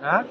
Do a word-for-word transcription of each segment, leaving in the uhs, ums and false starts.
Ha?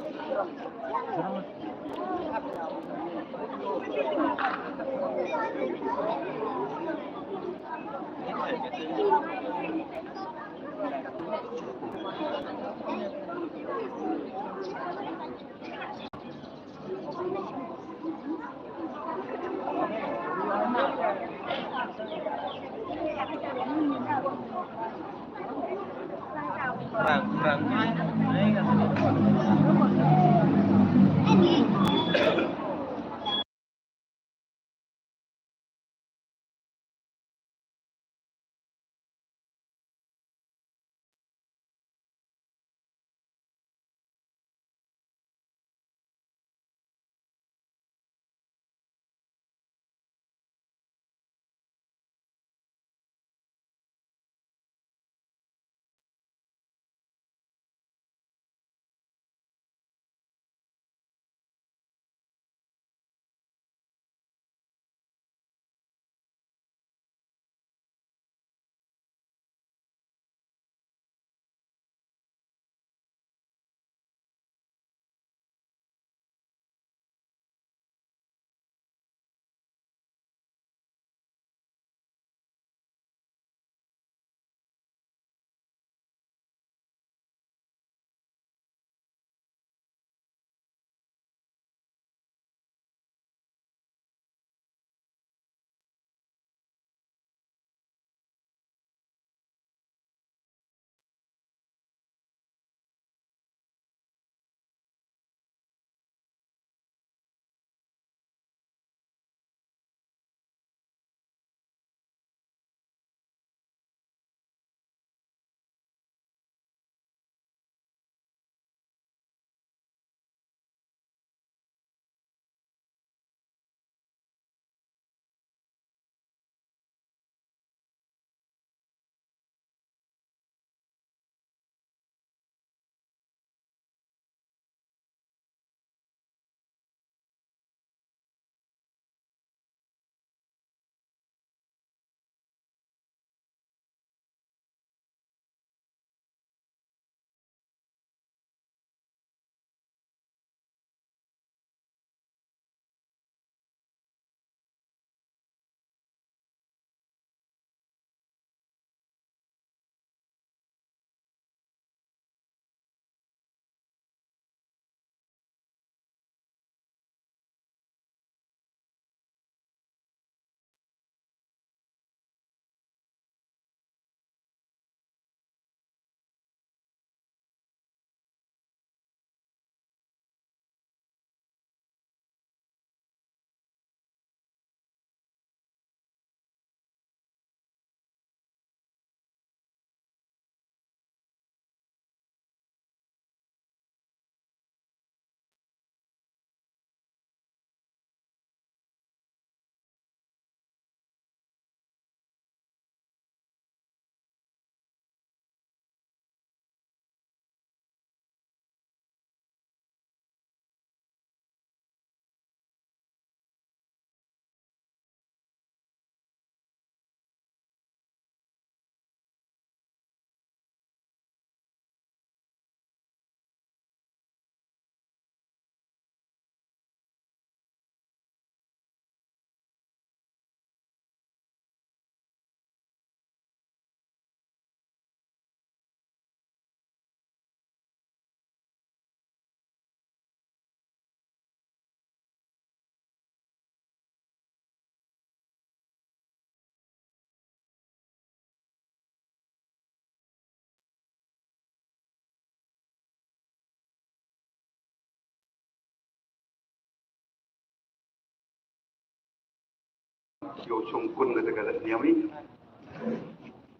Ïoh shong kun kata ka niam i.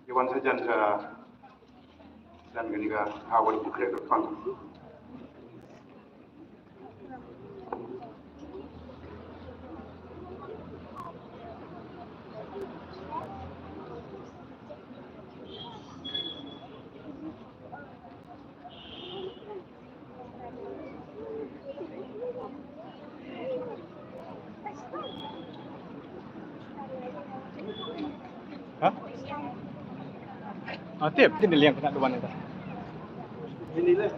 Ïa wan sa jan sa jan kani ka hawan ku kre ka pang. Ha? Ah, tip, din liang kena duan itu. Ini lah.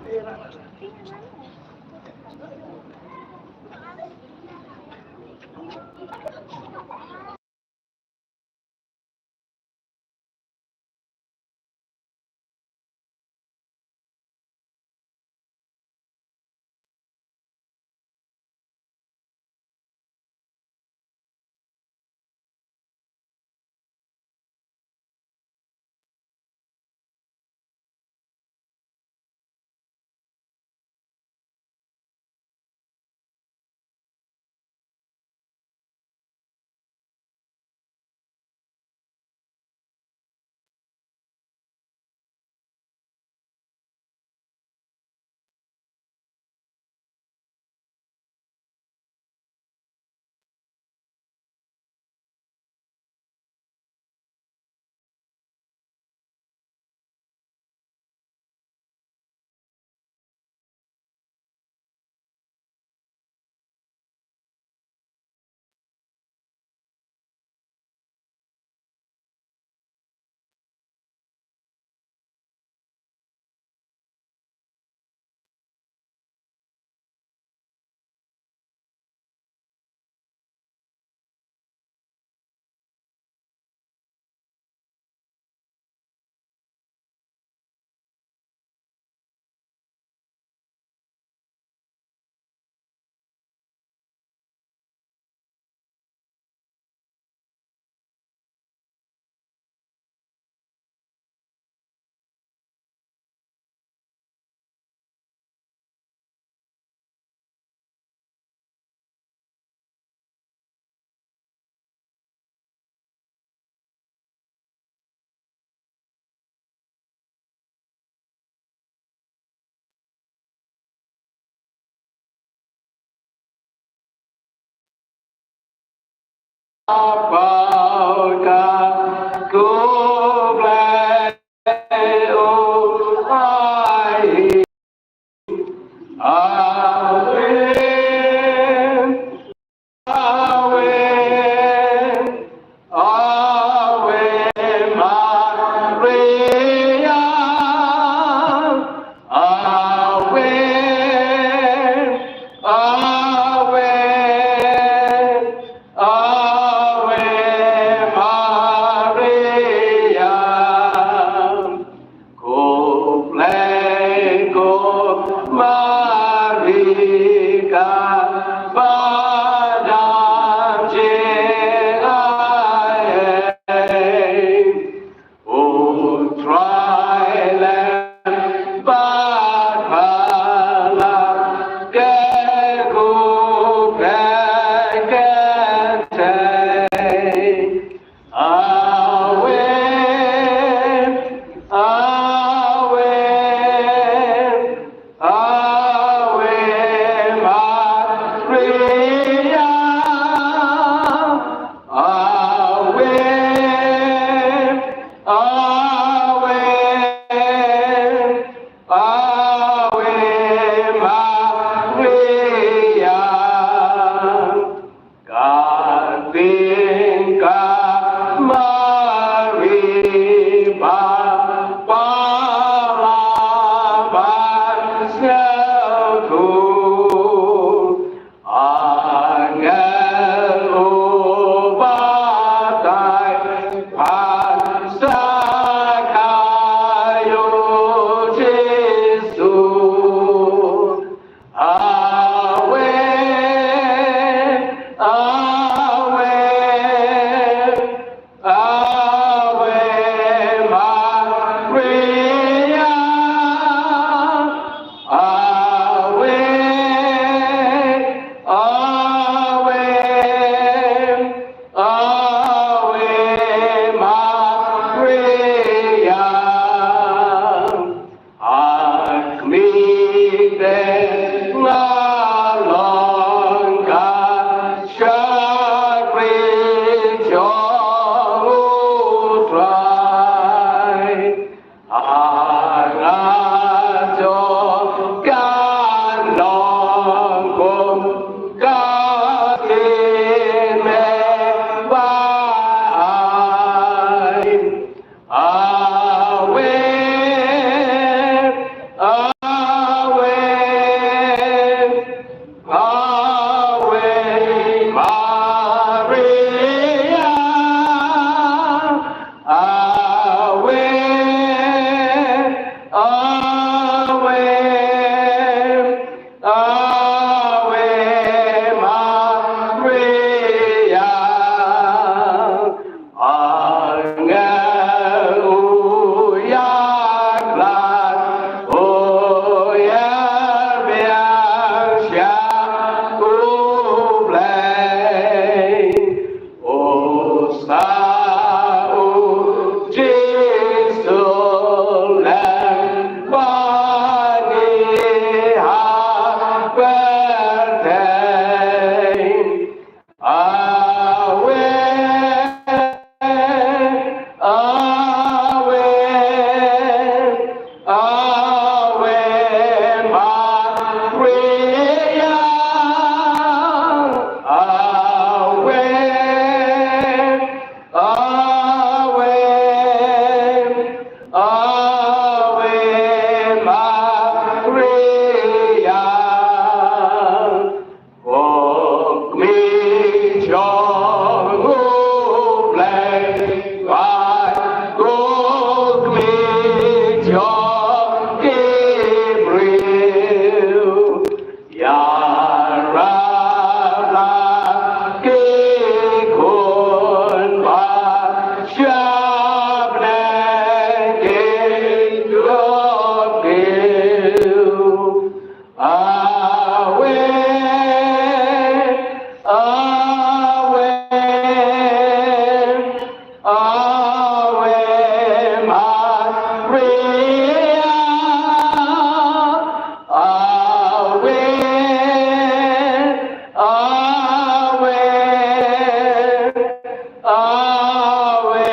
Ave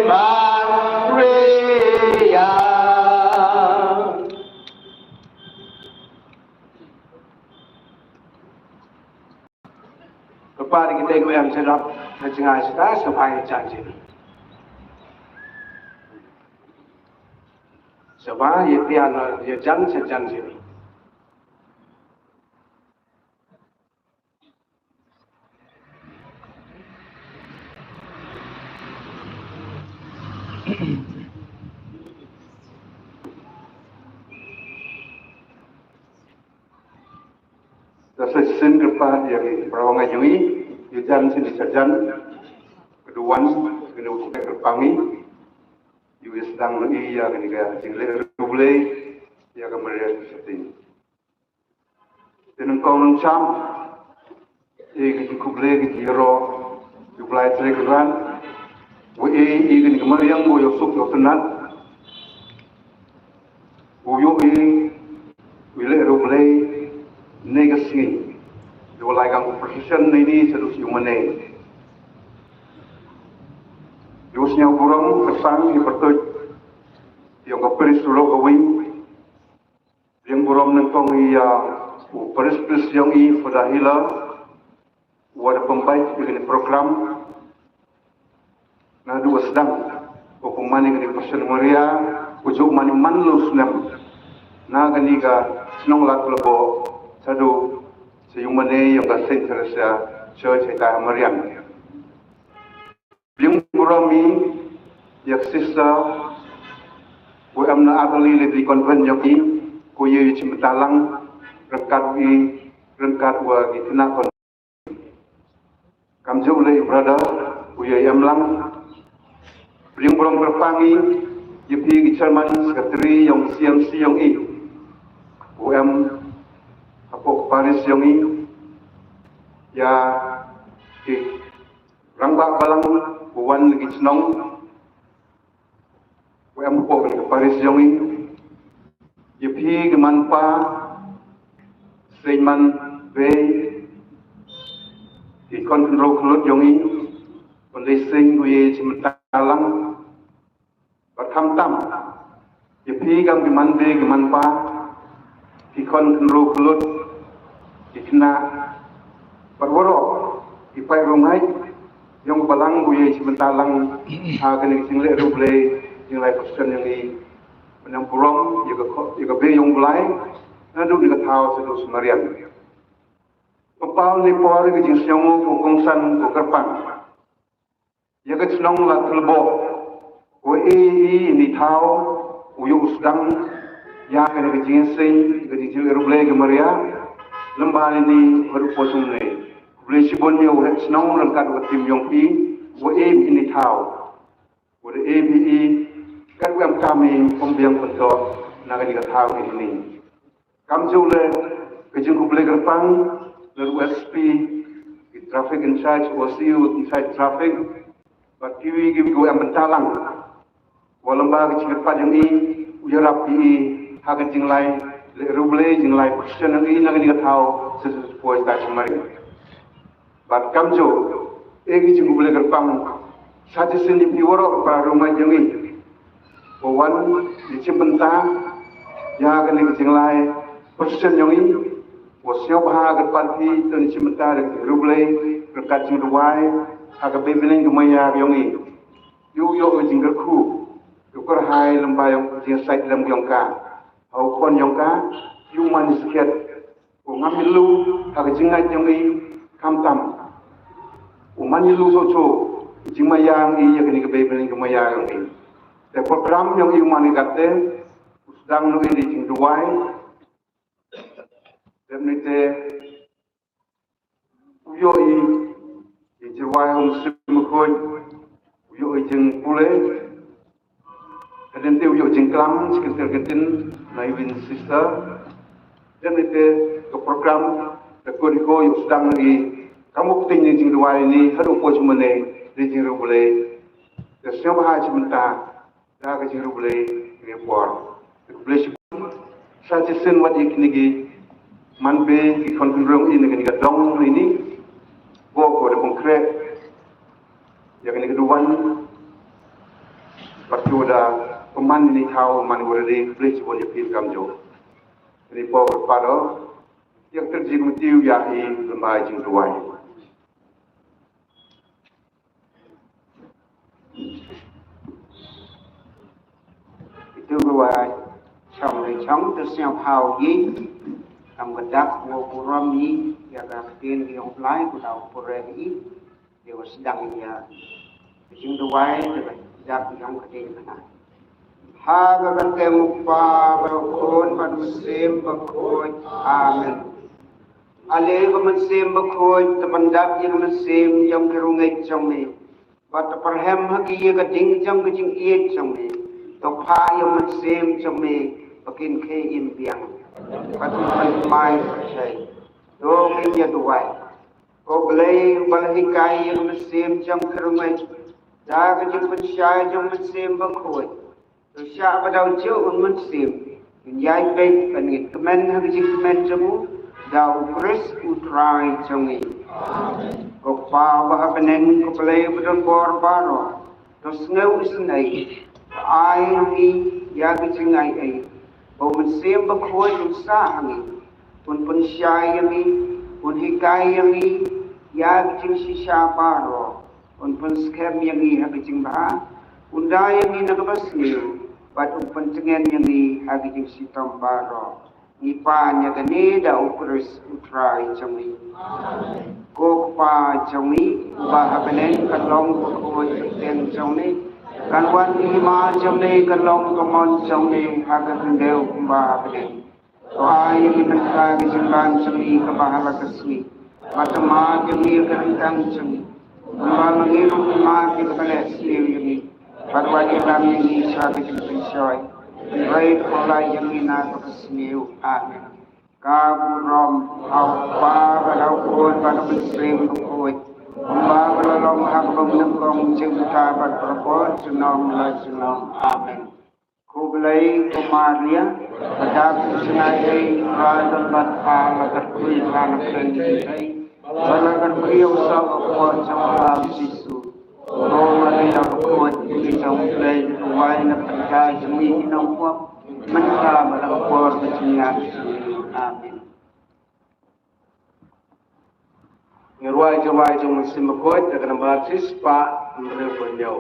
Maria. Kyrpad ïa kita kiba ïam sha dap na jngai sha ta, sngewbha ïa jan jingim. Sngewbha ïa tiar na ïa jan sha jan jingim. Te sa shisien kyrpad ïa ki para bangeit jong ngi, ïa jan sha jan, ka duwan, kane u kyrpang ngi, ïa u sdang ïa ngi ïa kane ka jingleh riewblei ïa ka Maria Theisotti. Te nyngkong nyngsham, ïa ka jingkhublei ka jingïaroh ïa u Blai Trai Kynrad, u ïa ïa kane ka mariang u ïoh suk ïoh tynnat. U ïoh i, u leh riewblei, ne ka sngi. Ïa u lai kang procession ne ni sa du sñiaw mane. Ïa u sñiaw burom, ka sang, ïa pyrtuit. Ïa ka pyrtuit, ka wing. Ïa burom nyngkong ïa, u pyrtuit, ïa i, Father Hiller. Wat pynbeit ïa kane program. Naduh sdang. Ko pynman ïa kane Passion Maria. Ko ju man man lu snem. Na kane ka shnong Lad Khlebok. Shaduh. Sha ïing mane ïa ka Saint Teresa Church ïa ka Marian. Ïa burom ïa ka sister. Ko em na Adelaide Convent ïa ki. Ko ïa ïa chim talang. Ryngkat ïa. Ryngkat wa ki khynnah Kamjooh lei brother, u ïa em lang. Ïa burom kyrpang ïa phi ki chairman secretary ïong C M C ïong i. U em hapoh parish ïong i. Ïa ki rangbah balang u wan ki chnong. Wa em hapoh ka parish ïong i. Ïa phi ki man pa, seng man bei, ki khon khynroo khyllood ïong i. Pynlei seng u ïa chim talang. Bad khamtam. Ïa phi kam ki man bei ki man pa. Ki khon khynroo khyllood, ki khynnah, bad waroh, ki paid rungait, ïong balang u ïa chim talang, ha kane ka jingleh riewblei, jinglai Khristan ïong i, ban ïa burom, ïa ka kho-, ïa ka bei ïong Blai, naduh ïa ka thaw shaduh sumar ïa. Pynpaw ne por ïa ka jingsngew ko kongsan ko kyrpang. Ïa ka chnong Lad Khlebok. Wa i i ni thaw, u ïoh u sdang, ïa kane ka jingïaseng, ka jingjingleh riewblei ka Maria, lem bad ini, haduh posung ne. Khublei shibun ïa u head chnong, ryngkat u ka team ïong phi, wa i i ni thaw. Wa da i i, kat wa em kam i, pynbiang pyntoh, na kane ka thaw ini. Kamjooh lei, ka jingkhublei kyrpang, lei u S P, ki traffic in charge, O C U in charge traffic, bad kiwei kiwei kiwa em bynta lang. Wa lem bad ka jingkyrpad ïong i, u ïarap ïa i, ha ka jinglai, leh riewblei, jinglai Khristan ïong i, na kane ka thaw, sa sa sa poi sa sa mari. Bad kamjooh, eh, ka jingkhublei kyrpang, sa shisien ïa phi waroh para rungait ïong i. Wa wan, ïa chim bynta, ïa kane ka jinglai, Khristan ïong i. Wa sngewbha kyrpad phi, to ïa chim bynta, da ka jingriewblei, ryngkat jingduwai, ha ka bei bneng ka Maria ïong i. Ïoh ïoh ka jingkyrkhu, ïoh kyrhai lem bad ïong jingshait lem ïong ka. Ha u khon ïong ka, ïoh man ïa skhet, Ko ngam ïa lu, ha ka jingngeit ïong i, khamtam. U man ïa lu soh soh, jingmaïa ïong i, ïa kane ka bei bneng ka maïa ïong i. Te program ïong i u man i katte, u sdang noh i da jingduwai. Dep ni te, u ïoh i, i jingduwai um sim mukhuid, u ïoh i jingpule. Hadien te u ïoh jingklam, shi kyntien kyntien, na i win sister. Hadien te ka program, ka kut ko ïoh sdang i, kam u pynting ni jingduwai ni, haduh poi sha mane, ni jingriewblei. Te sngewbha shi mynta, da ka jingriewblei, ni por. Te ka blei shi, sa shisien wat i kine ki, man bei, ki khon khynroo i, ni kane ka dong, ni ni. Bo ko da pynkreh. Ïa duwan, pat ïoh da pynman ïa kane ka thaw, man ïa u rede, khublei shibun ïa phi kam jong. Ïa phi por pat ïa ka jingmut ïa i lem bad jingduwai. Ïa duwai, chong re chong, to sngewbha ïa i, kam ka dak, nga burom ïa i, ïa ka ktien ka jong u Blei, u dei u pure ïa i. Ïa u sdang ïa ka jingduwai, da ka dak jong ka dei ka na. Ha ka kyrteng u Kpa bad u Khun bad u Mynsiem Bakhuid. Amen. Ale ko Mynsiem Bakhuid, to pyndap ïa ka mynsiem jong ki riewngeit jong me, bad to pyrhem ha ki ïa ka ding jong ka jingïeit jong me. To phah ïa u mynsiem jong me ba kin khie im biang, bad kin pynphai pyrthei. To ngin ïa duwai. Ko Blei, uba la hikai ïa ka mynsiem jong ki riewngeit da ka jingpynshai jong u Mynsiem Bakhuid, to shah ba da u jong u Mynsiem ngin ïai peit bad ngin kmen ha ka jingkmen jong u, da u Khrist u Trai jong ngi. Ko Kpa uba ha bneng, ko Blei uba don bor baroh, to sngew isynei, to ai ha ngi ïa ka jingai ei, ba u Mynsiem Bakhuid un sah ha ngi, un pynshai ïa ngi, un hikai ïa ngi ïa ka jingshisha baroh, un pynskhem ïa ngi ha ka jingbha, un da ïa ngi na kaba sniew, bad un pyntngen ïa ngi ha ka jingshitom baroh. Ngi pan ïa kane da u Khrist u Trai jong ngi. Ko Kpa jong ngi uba ha bneng, ka long bakhuid ka kyrteng jong me, kan wan ka hima jong me, kan long ka mon jong me ha ka khyndew kumba ha bneng. To ai ïa ngi mynta ka jingbam jong ngi kaba ha la ka sngi, bad to map ïa ngi ïa ka ryngkang jong ngi, kumba ma ngi ruh ngi map ïa kiba leh sniew ïa ngi. Bad wat ïalam ïa ngi sha ka jingpynshoi, hynrei to pynlait ïa ngi na kaba sniew. Amen. Ka burom ha u Kpa bad ha u Khun bad ha u Mynsiem Bakhuid, kumba la long ha kaba nyngkong, mynta bad baroh junom la junom. Amen. Khublei ko Maria, ka dap ka jingaiei, U Trai u don bad pha, la kyrkhu ïa pha na pdeng ki kynthei, bad la kyrkhu ïa u saw ka kpoh jong pha u Jisu. Ko Maria bakhuid, khublei jong U Blei, to duwai na ka bynta jong ngi ki nongpop, mynta bad ha ka por ka jingïap jong ngi. Amen. Ngi rwai jingduwai jong u Mynsiem Bakhuid da ka nambar shispah hynriewphew hynñiew.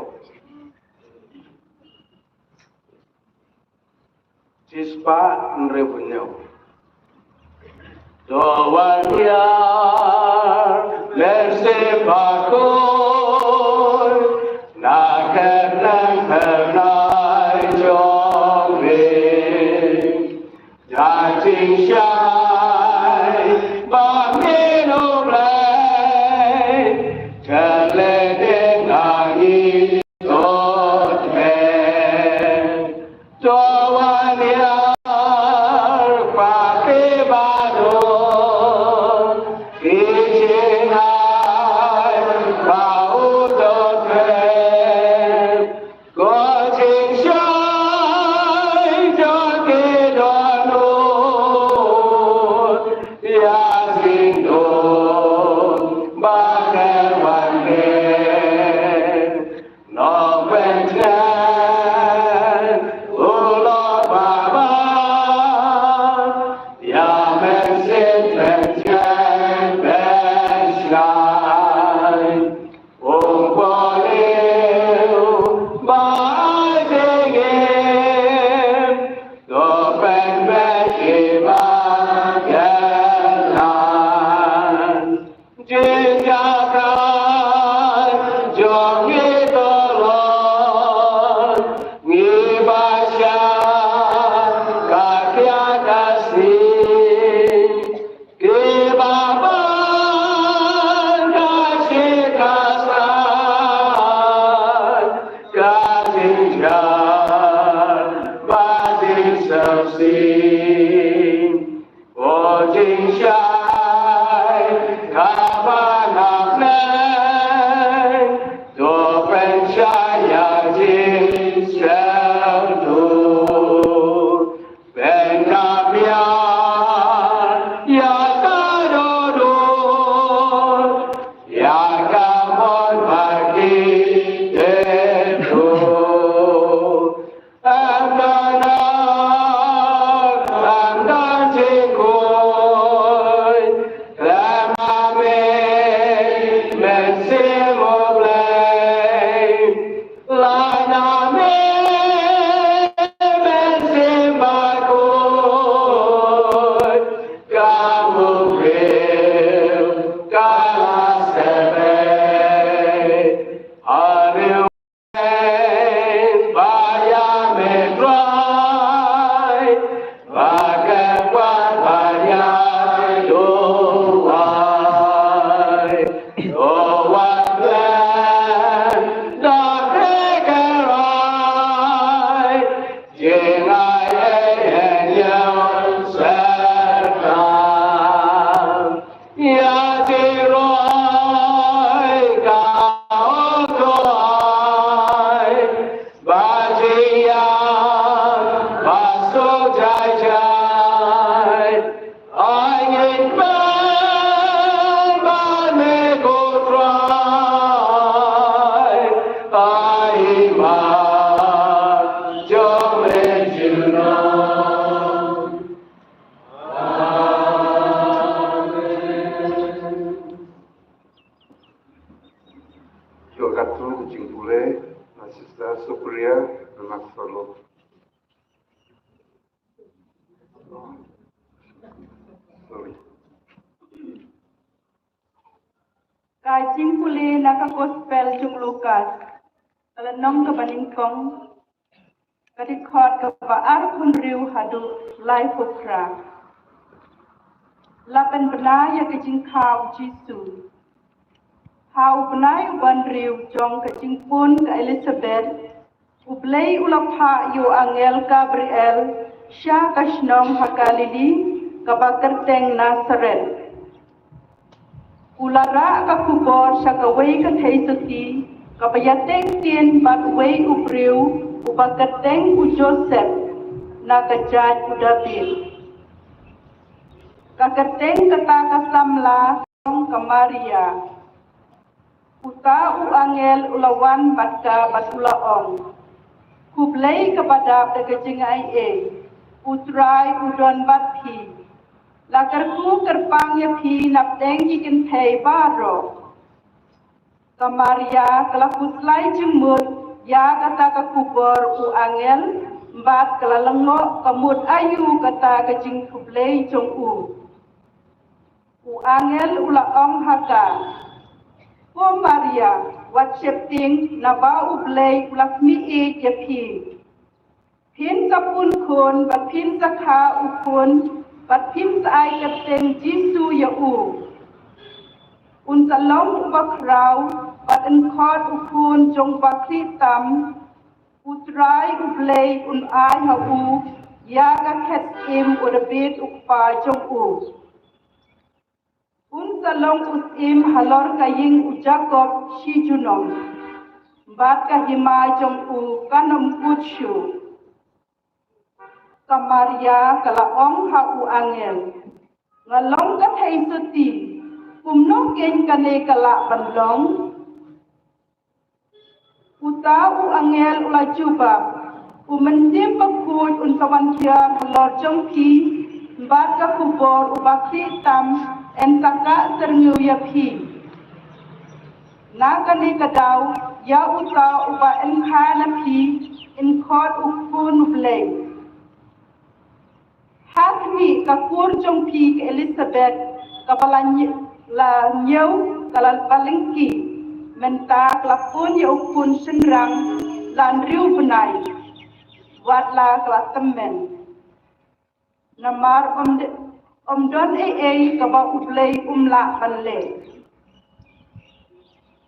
Shispah hynriewphew hynñiew. To wan ïa Mynsiem Bakhuid na ka kyrteng kyrnai jong me. Ïa ka jingshai ba me U Blei, ka leh dei na ngi. To wan ïa phi ba don ki jingai ba u don phi. Ko jingshai jong ki dohnud ïa jingdon ba ka wan phi. Nongpyntngen u long ba bha, ïa mynsiem pyntngen pynshai. Um pynliew ba ai jingim, to pynbeit ïa ba kynad. Jingïakhun jong ngi to long ngi ba shah ka kiad ka sih, kiba ban ka shi ka san ka jingjar ba jingsngewsih. Ko jingshai kaba na pdeng, to pynshai ïa jingsngewthuh. Pynkynmaw ïa ka dohnud, ïa ka mon bad ki Haleluya, ba ïa me Trai, ba ka kwah ba ïa duwai. O wat len da ka rai, jingaiei ïa u Soitan. Ïa ki roi ka u Trai, ba jia ba suk jai jai. Ai ngin pang ba me ko Trai, ai ma jong me jingno. Ïoh katto ka jingpule na Sister Supriya na Solo. Sorry. Ka jingpule na ka Gospel jong u Lukas, ka lynnong kaba nyngkong, ka dkhot kaba arphew hynriew haduh laiphew phra. La pynbna ïa ka jingkha u Jisu. Ha u bnai uba hynriew jong ka jingpun ka Elisabet, U Blei u la phah ïa u angel Gabriel sha ka shnong ha Galili kaba kyrteng Nasaret. U la rah ka khubor sha kawei ka theisotti kaba ïateng tien bad uwei u briew uba kyrteng u Joseph, na ka jait u David. Ka kyrteng kata ka samla ka long ka Maria. Uta u angel u la wan bad ka bad u la ong, Khublei kaba dap da ka jingaiei, U Trai u don bad phi. La kyrkhu kyrpang ïa phi napdeng ki kynthei baroh. Ka Maria ka la khuslai jingmut ïa kata ka khubor u angel, bad ka la lyngngoh ka mut aïu kata ka jingkhublei jong u. U angel u la ong ha ka, Ko Maria, wat sheptieng, naba U Blei u la khmih ïeit ïa phi. Phin sa pun khun bad phin sa kha u khun bad phin sa ai kyrteng Jisu ïa u. Un sa long uba khraw bad yn khot u khun jong uba khlieh tam. U Trai U Blei un ai ha u ïa ka khet syiem u David u kpa jong u. Un sa long u syiem halor ka ïing u Jakob shi junom, bad ka hima jong u kan ym kut shuh. Ka Maria ka la ong ha u angel, Nga long ka theisotti, kumno keiñ kane ka lah ban long? Uta u angel u la jubab, U Mynsiem Bakhuid un sa wan hiar halor jong phi, bad ka khubor uba khlieh tam yn sa kah syrngiew ïa phi. Na kane ka daw, ïa uta uba yn kha na phi, yn khot u Khun U Blei. Ha khmih, ka kur jong phi ka Elisabet, kaba la ñi-, la ñiew, ka la ba lyngkhi, mynta ka la pun ïa u khun shynrang, la hynriew bnai, wat la ka la tymmen. Namar ym de-, ym don ei ei kaba U Blei um lah ban leh.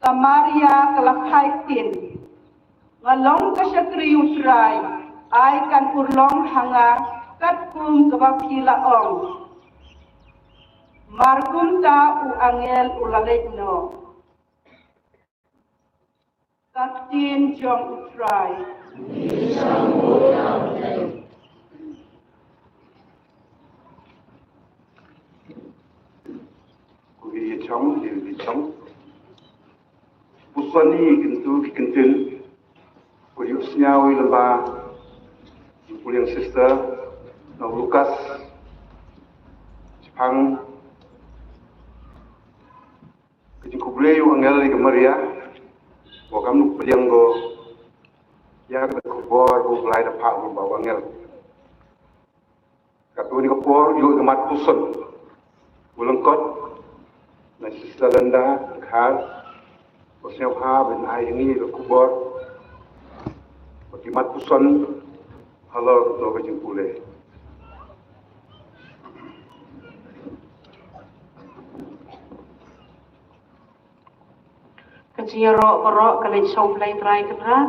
Ka Maria ka la phai ktien, Nga long ka shakri U Trai, ai kan urlong ha nga katkum kaba phi la ong. Mar kumta u angel u la leit noh. Ka ktien jong U Trai. Ku ïa chong, ïa chong. Puson ïa kyntu ki kyntien. Ku ïa sngew ïa lamba. Ku ïa sister na Lukas. Chipang. Ka jingkhublei u angel ïa ka Maria, wa kam nuk pdiang ko ïa ka khubor ko Blai da phah ko ba u angel. Katto ni ka por ïa ka mat puson u lyngkot na Sister Linda Khar, Ba sngewbha ban ai ïa ngi ka khubor ba ki mat puson halor jong ka jingpule. Ka jingïaroh baroh ka leit sha U Blei Trai Kynrad,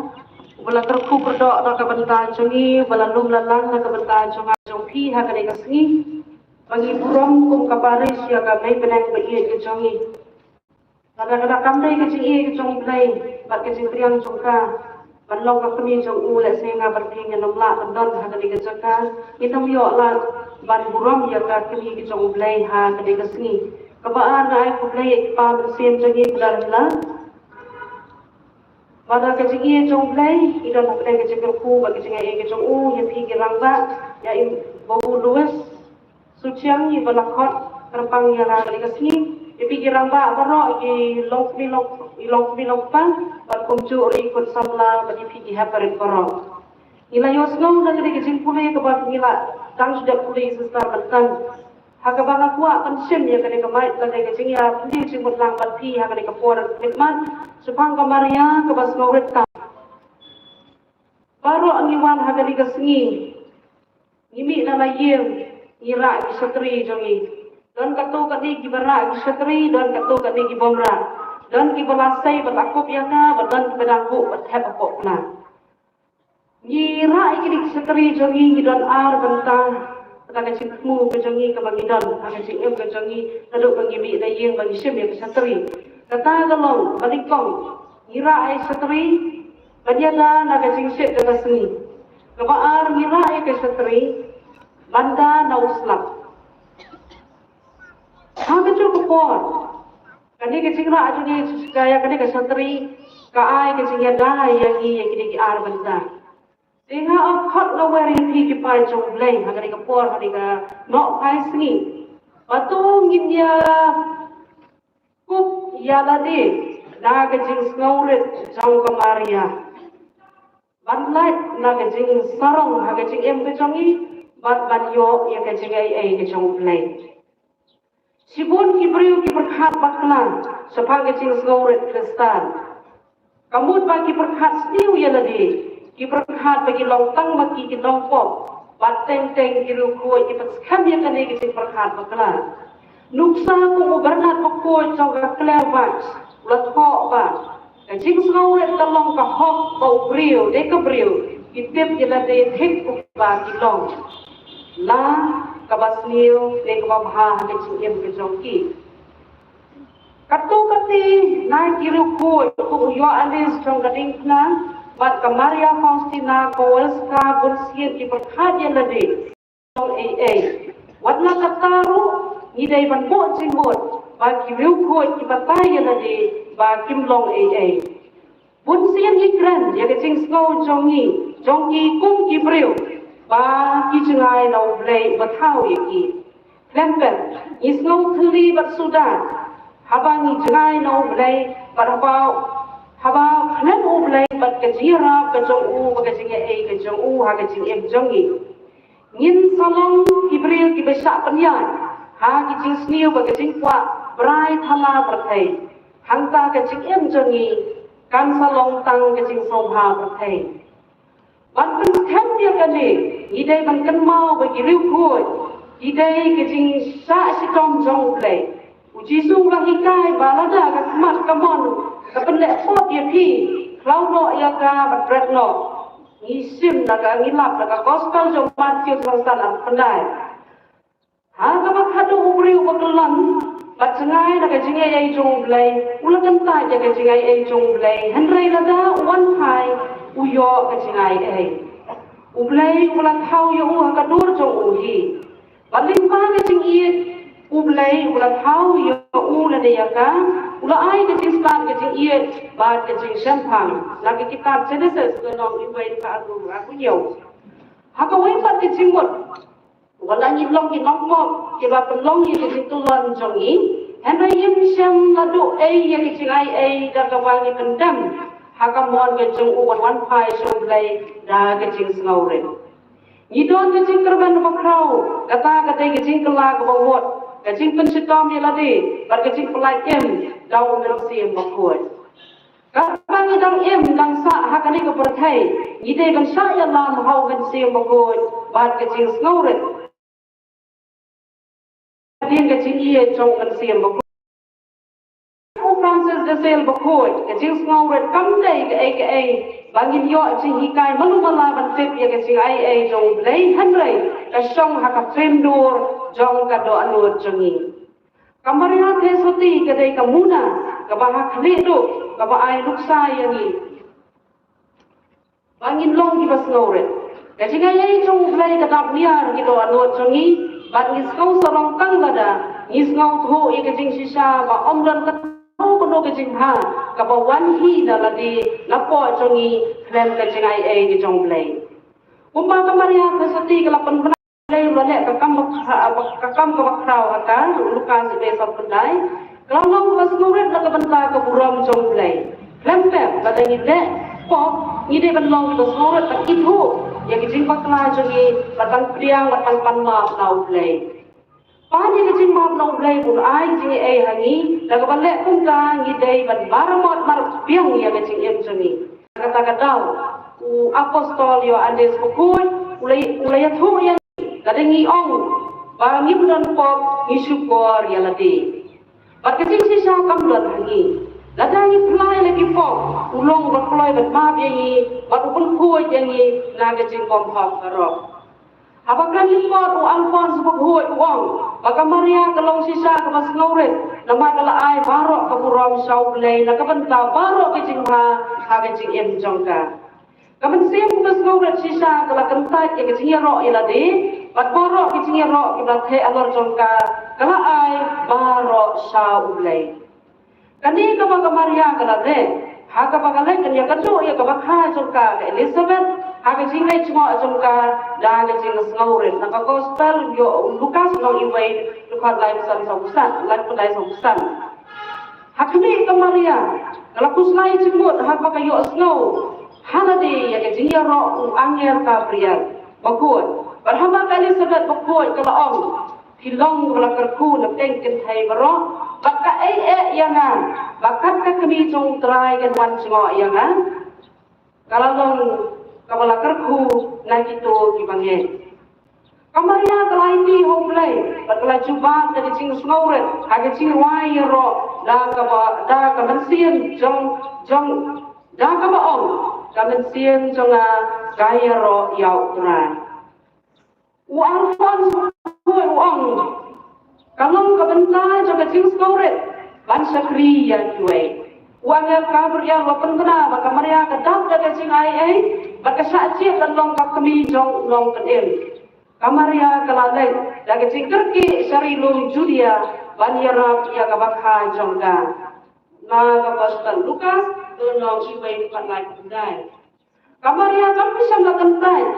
uba la kyrkhu kyrdoh na ka bynta jong ngi, uba la lum la lang na ka bynta jong nga jong phi ha kane ka sngi. Ba ngi burom kum ka parish ïa ka mei bneng ba ïeit ka jong ngi. Lada ka dei kam dei ka jingïeit ka jong U Blei bad ka jingpdiang jong ka ban long ka kmie jong u, lehse nga bad phi ngin ym lah ban don ha kane ka jaka, ngin ym ïoh lad ban burom ïa ka kmie ka jong U Blei ha kane ka sngi. Kaba ar nga ai khublei ïa ki pa mynsiem jong ngi, Brother Hila. Bad ka jingïeit jong U Blei i don hapdeng ka jingkyrkhu bad ka jingaiei ka jong u ïa phi ki rangbah, ïa i Babu Louis Suchiang iba la khot kyrpang ïa nga kane ka sngi, ïa phi ki rangbah baroh, i longkmie long, i longkmie longkpa, bad kumjuh ruh i khun samla bad ïa phi ki hep barit baroh. Ngi la ïohsngew na kane ka jingpule kaba ngi la dang shu dep pule, Sister, mynta. Ha kaba nga kwah ban shim ïa kane ka mic, kane ka jingïapule jingmut lang bad phi ha kane ka por khmih mat shaphang ka Maria kaba sngewrit tam. Baroh ngi wan ha kane ka sngi, ngi mih na la ïing, ngi rah ki shatri jong ngi. Don katto katne kiba rah ki shatri, don katto katne ki bym rah. Don kiba la sei bad la kup ïa ka, bad don kiba dang buh bad thep hapoh pla. Ngi rah ïa kine ki shatri jong ngi, ngi don ar bynta. Kata ka jingthmu ka jong ngi kaba ngi don ha ka jingim ka jong ngi, naduh ba ngi mih na ïing ba ngi shim ïa ka shatri. Kata ka long ba nyngkong, ngi rah ïa shatri ban ïada na ka jingshit ka sngi. Kaba ar, ngi rah ïa ka shatri ban da na u slap. Ha kajuh ka por, kane ka jingrah jong ngi, ka ïa kane ka shatri, ka ai ka jingïada ïa ngi ïa kine ki ar bynta. Te nga ong khot nga wer ïa phi ki paid jong U Blei ha kane ka por, ha kane ka nohphai sngi, ba to ngin ïa kup ïa lade na ka jingsngewrit jong ka Maria, ban lait na ka jingsarong ha ka jingim ka jong ngi, bad ban ïoh ïa ka jingaiei ka jong U Blei. Shibun ki briew ki pyrkhat bakla shaphang ka jingsngewrit Khristan. Ka mut ba ki pyrkhat sniew ïa lade, ki pyrkhat ba ki long tang ma ki ki nongpop, bad teng teng ki riewkhuid ki pynskhem ïa kane ka jingpyrkhat bakla. Nuksa kum u Bernard Bakhuid jong ka Clairvaux u la thoh ba ka jingsngewrit ka long ka hok ba u briew, dei ka briew, ki tip ïa lade thik kumba ki long, la kaba sniew ne kaba bha ha ka jingim ka jong ki. Katto katne na ki riewkhuid, kum u Ïoannis jong ka Diengphna bad ka Maria Faustina Kowalska, bunsien ki pyrkhat ïa lade long ei ei. Wat la katta ruh, ngi dei ban buh jingmut ba ki riewkhuid ki batai ïa lade ba kim long ei ei. Bunsien ngi kren ïa ka jingsngew jong ngi, jong ki kum ki briew, ba ki jngai na U Blei uba thaw ïa ki. Khlem pep, ngi sngew thylli bad suda haba ngi jngai na U Blei, bad haba, haba khlem U Blei bad ka jingïarap ka jong u bad ka jingaiei ka jong u ha ka jingim jong ngi, ngin sa long ki briew kiba shah pynïaid ha ki jingsniew bad ka jingkwah brai thala pyrthei. Hangta ka jingim jong ngi kan sa long tang ka jingsngewbha pyrthei. Ban pynskhem ïa kane, ngi dei ban kynmaw ba ki riewkhuid ki dei ka jingshah shitom jong U Blei. U Jisu u la hikai ba lada ka khmat ka mon ka pynleh pop ïa phi, khlaw noh ïa ka bad bret noh. Ngi shim na ka, ngi lap na ka Gospel jong u Matthew, lynnong san, arphew khyndai. Ha kaba khadduh u briew uba kyllon bad jngai na ka jingaiei jong U Blei u la kyntait ïa ka jingaiei jong U Blei, hynrei lada u wan phai u ïoh ka jingaiei. U Blei u la thaw ïa u ha ka dur jong u hi. Bad lyngba ka jingïeit U Blei u la thaw ïa u lane ïa ka, u la ai ka jingstad ka jingïeit bad ka jingshemphang. Na ka kitab Genesis, lynnong kawei, dkhot arphew, arphew hynñiew. Ha kawei pat ka jingmut, wat la ngi long ki nongpop kiba pynlong ïa ka jingkyllon jong ngi, hynrei ngim shym la duh ei ïa ka jingaiei da kaba ngi pyndem ha ka mon ka jong u ban wan phai sha U Blei da ka jingsngewrit. Ngi don ka jingkyrmen bakhraw, kata ka dei ka jingkylla kaba mut, ka jingpynshitom ïa lade bad ka jingpyllait im da U Mynsiem Bakhuid. Katba ngi dang im dang sah ha kane ka pyrthei, ngi dei ban shah ïalam ha u Mynsiem Bakhuid bad ka jingsngewrit. Hadien ka jingïeit jong u Mynsiem Bakhuid. U Francis de Sales Bakhuid, ka jingsngewrit kam dei kaei kaei ba ngin ïoh jinghikai malu mala ban tip ïa ka jingaiei jong U Blei, hynrei ka shong ha ka phim dur jong ka dohnud jong ngi. Ka Maria Theisotti ka dei ka muna kaba ha khlieh duh kaba ai nuksa ïa ngi ba ngin long kiba sngewrit. Ka jingaiei jong U Blei ka dap niar ki dohnud jong ngi, bad ngi sngew sarong tang lada ngi sngewthuh ïa ka jingshisha ba ym don kano kano ka jingbha kaba wan hi na lade na poh jong ngi khlem ka jingaiei ka jong U Blei. Kumba ka Maria Theisotti ka la pynbna Blei, u la leh ka kam ba khra-, ba, ka kam kaba khraw ha ka, Lukas hynriew, sawphew khyndai. Ka la long kaba sngewrit na ka bynta ka burom jong U Blei. Khlem pep, lada ngi leh pop, ngi dei ban long kiba sngewrit ban ithuh ïa ka jingbakla jong ngi, bad ban pdiang, bad ban pan map na U Blei. Pan ïa ka jingmap na U Blei, bun ai jingaiei ha ngi, da kaba leh kumta ngi dei ban maramot marbiang ïa ka jingim jong ngi. Kata ka daw, u apostol Ïoannis Bakhuid u la, u la ïathuh ïa ngi, lada ngi ong ba ngim don pop, ngi shukor ïa lade. Bad ka jingshisha kam don ha ngi. Lada ngi phla ïa la ki pop, u long uba kloi ban map ïa ngi, bad u pynkhuid ïa ngi na ka jingbymhok baroh. Haba kren lyngkot, u Alphonse Bakhuid u ong ba ka Maria ka long shisha kaba sngewrit, namar ka la ai baroh ka burom sha U Blei na ka bynta baroh ka jingbha ha ka jingim jong ka. Ka mynsiem kaba sngewrit shisha ka la kyntait ïa ka jingïaroh ïa lade, bad baroh ka jingïaroh kiba la theh halor jong ka, ka la ai baroh sha U Blei. Kane kaba ka Maria ka la leh, ha kaba ka leit ban ïakynduh ïa ka bakha jong ka, ka Elizabeth, ha ka jingleit jngoh jong ka da ka jingsngewrit, na ka Gospel Ïoh-, Lukas lynnong wei, dkhot laiphew san, sawphew san, laiphew khyndai, sawphew san. Ha kane ka Maria ka la khuslai jingmut ha kaba ka ïohsngew ha lade ïa ka jingïaroh u angel Gabriel bakhuid. Bad haba ka Elizabeth bakhuid ka la ong, phi long ba la kyrkhu na pdeng kynthei baroh, bad kaei eh ïa nga ba kat ka kmie jong U Trai kan wan jngoh ïa nga? Ka la long kaba la kyrkhu na kito kiba ngeit. Ka Maria ka la aiti ha U Blei bad ka la jubab da ka jingsngewrit ha ka jingrwai ïaroh, da kaba, da ka mynsiem jong, jong, da kaba ong, ka mynsiem jong nga ka ïaroh ïa U Trai. U Alphonse u ong, ka long ka bynta jong ka jingsngewrit ban shakri ïa kiwei. U angel Gabriel u la pynbna ba ka Maria ka dap da ka jingaiei bad ka shah jied ban long ka kmie jong u Nongpynim. Ka Maria ka la leit da ka jingkyrkieh sha ri lum Judia ban ïarap ïa ka bakha jong ka. Na ka Gospel Lukas lynnong wei, dkhot laiphew khyndai. Ka Maria kam shym la kyntait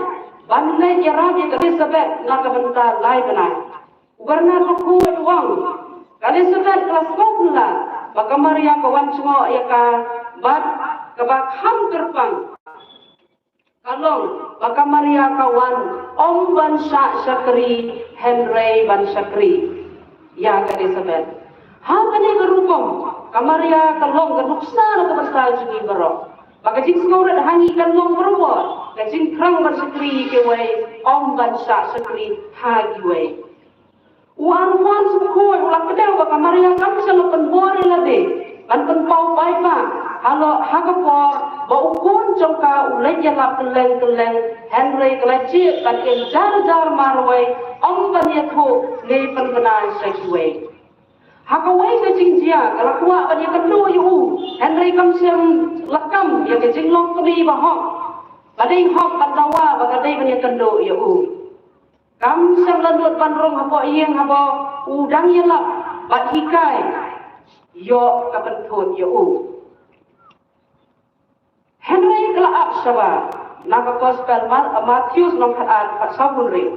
ban leit ïarap ïa ka Elizabeth na ka bynta lai bnai. U Bernard bakhuid u ong, ka Elizabeth ka la sngewthuh ba ka Maria ka wan jngoh ïa ka bad kaba kham kyrpang ka long ba ka Maria ka wan ym ban shah shakri hynrei ban shakri ïa ka Elizabeth. Ha kane ka rukom ka Maria ka long ka nuksa na ka bynta jong ngi baroh. Ba ka jingsngewrit ha ngi kan long barabor ka jingthrang ban shakri ïa kiwei, ym ban shah shakri ha kiwei. U Alphonse bakhuid u la kdew ba ka Maria kam shym la pynbor ïa lade ban pynpaw paidbah halor ha ka por ba u khun jong ka u leit ïalap kylleng kylleng, hynrei ka la jied ban im jar jar marwei, ym ban ïathuh ne pynbna sha kiwei. Ha kawei ka jingjia ka la kwah ban ïakynduh ïa u, hynrei kam shym la kam ïa ka jinglong kmie bahok ba dei hok ban dawa ba ka dei ban ïakynduh ïa u. Kam shym la nud ban rung hapoh ïing haba u dang ïalap bad hikai, ïoh ka pynthut ïa u. Hynrei ka la ap shabar. Na ka Gospel Ma-, Mathaios lynnong khatar, dkhot sawphew hynriew.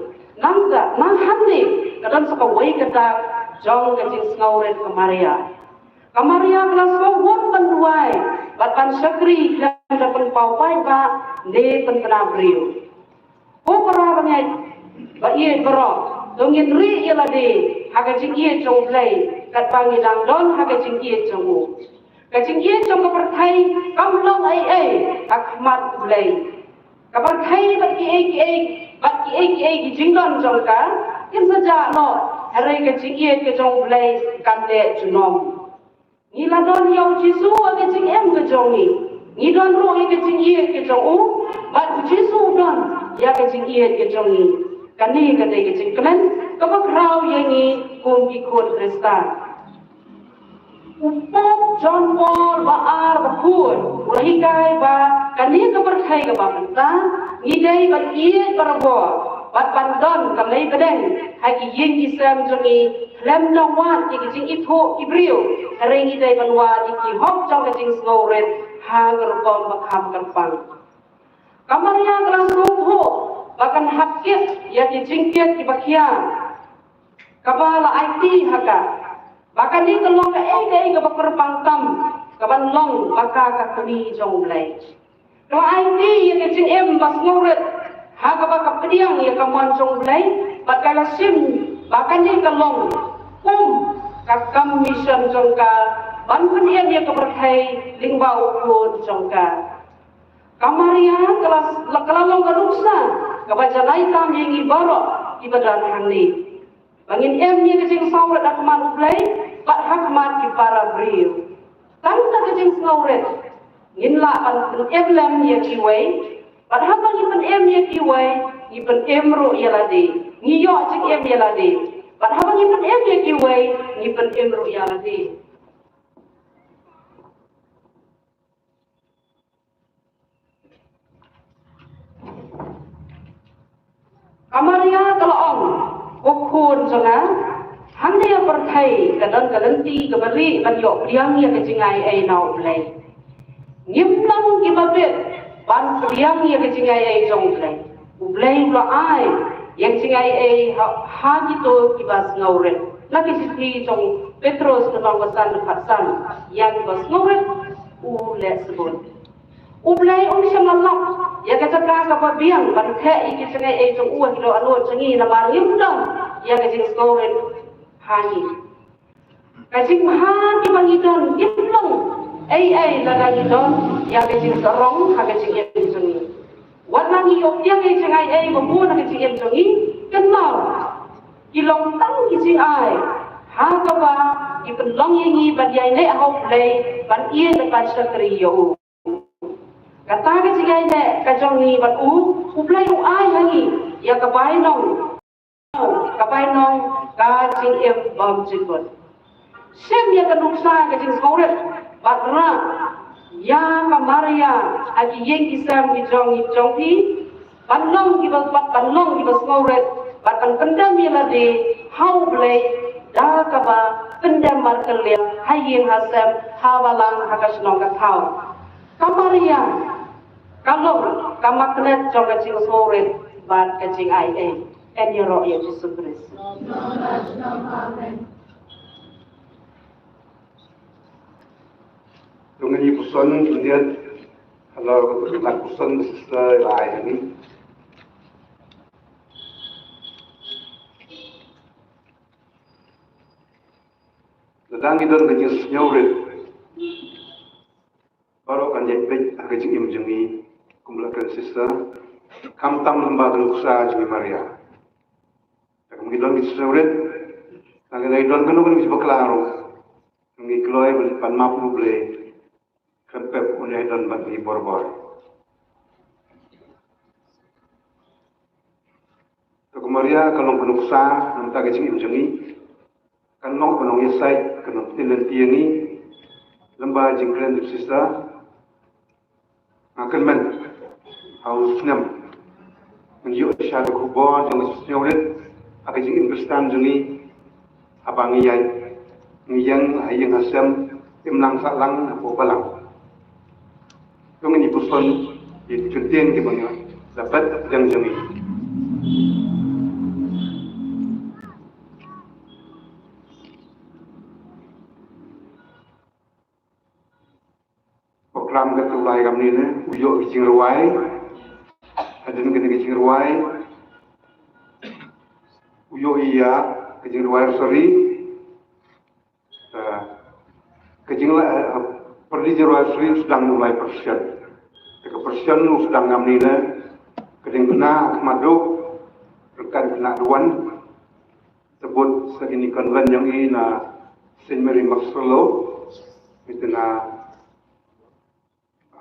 Nangta, nang hangne ka don sa kawei ka dak jong ka jingsngewrit ka Maria. Ka Maria ka la sngewbha ban duwai bad ban shakri, khlem da pynpaw paidbah ne pynbna briew. Ko para bangeit ba ïeit baroh, to ngin rieh ïa lade ha ka jingïeit jong U Blei, katba ngi dang don ha ka jingïeit jong u. Ka jingïeit jong ka pyrthei kam long ei ei ha khmat U Blei. Ka pyrthei bad kiei kiei, bad kiei kiei ki jingdon jong ka, kin sa jah noh, hynrei ka jingïeit ka jong U Blei kan leh junom. Ngi la don ïa U Jisu ha ka jingim ka jong ngi. Ngi don ruh ïa ka jingïeit ka jong u, bad U Jisu u don ïa ka jingïeit ka jong ngi. Kane ka dei ka jingkmen kaba khraw ïa ngi kum ki khun Khristan. U Pope John Paul ba ar ba khyndai u la hikai ba kane ka pyrthei kaba mynta ngi dei ban ïeit barabor bad ban don ka lei bneng ha ki ïing ki sem jong ngi, khlem da wad ïa ki jingithuh ki briew, hynrei ngi dei ban wad ïa ki hok jong ka jingsngewrit ha ka rukom ba kham kyrpang. Ka Maria ka la sngewthuh ba kan hap kit ïa ki jingkit kiba khia kaba la aiti ha ka, ba kane ka long kaei kaei kaba kyrpang tam, kaban long ba ka ka kmie jong U Blei. Ka la aiti ïa ka jingim ba sngewrit ha kaba ka pdiang ïa ka mon jong U Blei, bad ka la shim ba kane ka long kum ka kam mission jong ka ban pynim ïa ka pyrthei lyngba u khun jong ka. Ka Maria ka la, ka la long ka nuksa kaba jalai tam ïa ngi baroh kiba don hangne, ba ngin im ïa ka jingsngewrit ha khmat U Blei bad ha khmat ki para briew. Tang da ka jingsngewrit ngin lah ban pynim lem ïa kiwei, bad haba ngi pynim ïa kiwei, ngi pynim ruh ïa lade. Ngi ïoh jingim ïa lade, bad haba ngi pynim ïa kiwei, ngi pynim ruh ïa lade. Ka Maria ka la ong, ko khun jong nga, hangne ha pyrthei ka don ka lynti kaba rieh ban ïoh pdiang ïa ka jingaiei na U Blei. Ngim long kiba bit ban pdiang ïa ka jingaiei jong U Blei. U Blei u la ai ïa ka jingaiei ha, ha kito kiba sngewrit. Na ka shithi jong u Petros ka lynnong ba san dkhot san, ïa kiba sngewrit u leh sbun. U Blei um shym la lap ïa ka jaka kaba biang ban theh ïa ki jingaiei jong u ha ki dohnud jong ngi, namar ngim don ïa ka jingsngewrit ha ngi. Ka jingbha kiba ngi don kim long ei ei lada ngi don ïa ka jingsarong ha ka jingim jong ngi. Wat la ngi ïoh pdiang ïa ki jingaiei ba bun ha ka jingim jong ngi, kynmaw, ki long tang ki jingai ha kaba ki pynlong ïa ngi ban ïaineh ha U Blei, ban ïeit bad ban shakri ïa u. Kata ka jingïaineh ka jong ngi bad u, U Blei u ai ha ngi ïa ka bainong, ka bainong ka jingim bymjukut. Shim ïa ka nuksa ka jingsngewrit bad rah ïa ka Maria ha ki ïing ki sem ki jong ngi jong phi, ban long kiba, ban long kiba sngewrit bad ban pyndem ïa lade ha U Blei da kaba pyndem markylliang ha ïing ha sem, ha balang, ha ka shnong ka thaw. Ka Maria ka long ka magnet jong ka jingsngewrit bad ka jingaiei. Yn ïaroh ïa U Jisu Khrist. To ngin ïa puson khyndiat, halor ka mat puson ba sister la ai ha ngi. Lada ngi don ka jingsngewrit, baroh kan ïaid beit ha ka jingim jong ngi, kumba la kren sister, khamtam lyngba ka nuksa jong ngi Maria. Te kumba ngi don ka jingsngewrit, lada ngi don kano kano ka jingbakla ruh, ngi kloi ban, ban map ïa U Blei. Khlem pep, un ïai don bad ngi borbor. Te ka Maria ka long ka nuksa na ka bynta ka jingim jong ngi. Kan long ka nongïasaid, ka nongpynlong ïa ngi. Lyngba jingkren jong sister, nga kyrmen ha u snem, ngi ïoh shisha da ka khubor jong ka jingsngewrit ha ka jingim Khristan jong ngi. Haba ngi ïeng, ngi ïeng ha ïing ha sem, imlang sahlang hapoh balang. To ngin ïa puson ïa ki kyntien kiba ngi la bet ha pdeng jong ngi. Program ka tu lai kam ni ne, u ïoh ki jingrwai. Hadien kane ki jingrwai, u ïoh ïa ki jingrwai rosary. Ka jingla, Ri Jyrwai Sri sdang u lai pyrshah. Te ka pyrshah u sdang ngam ni le. Ka ding kena khmat duk. Rekan kena duan. Tebut sa kini konven yong i na Saint Mary Marcello. Ita na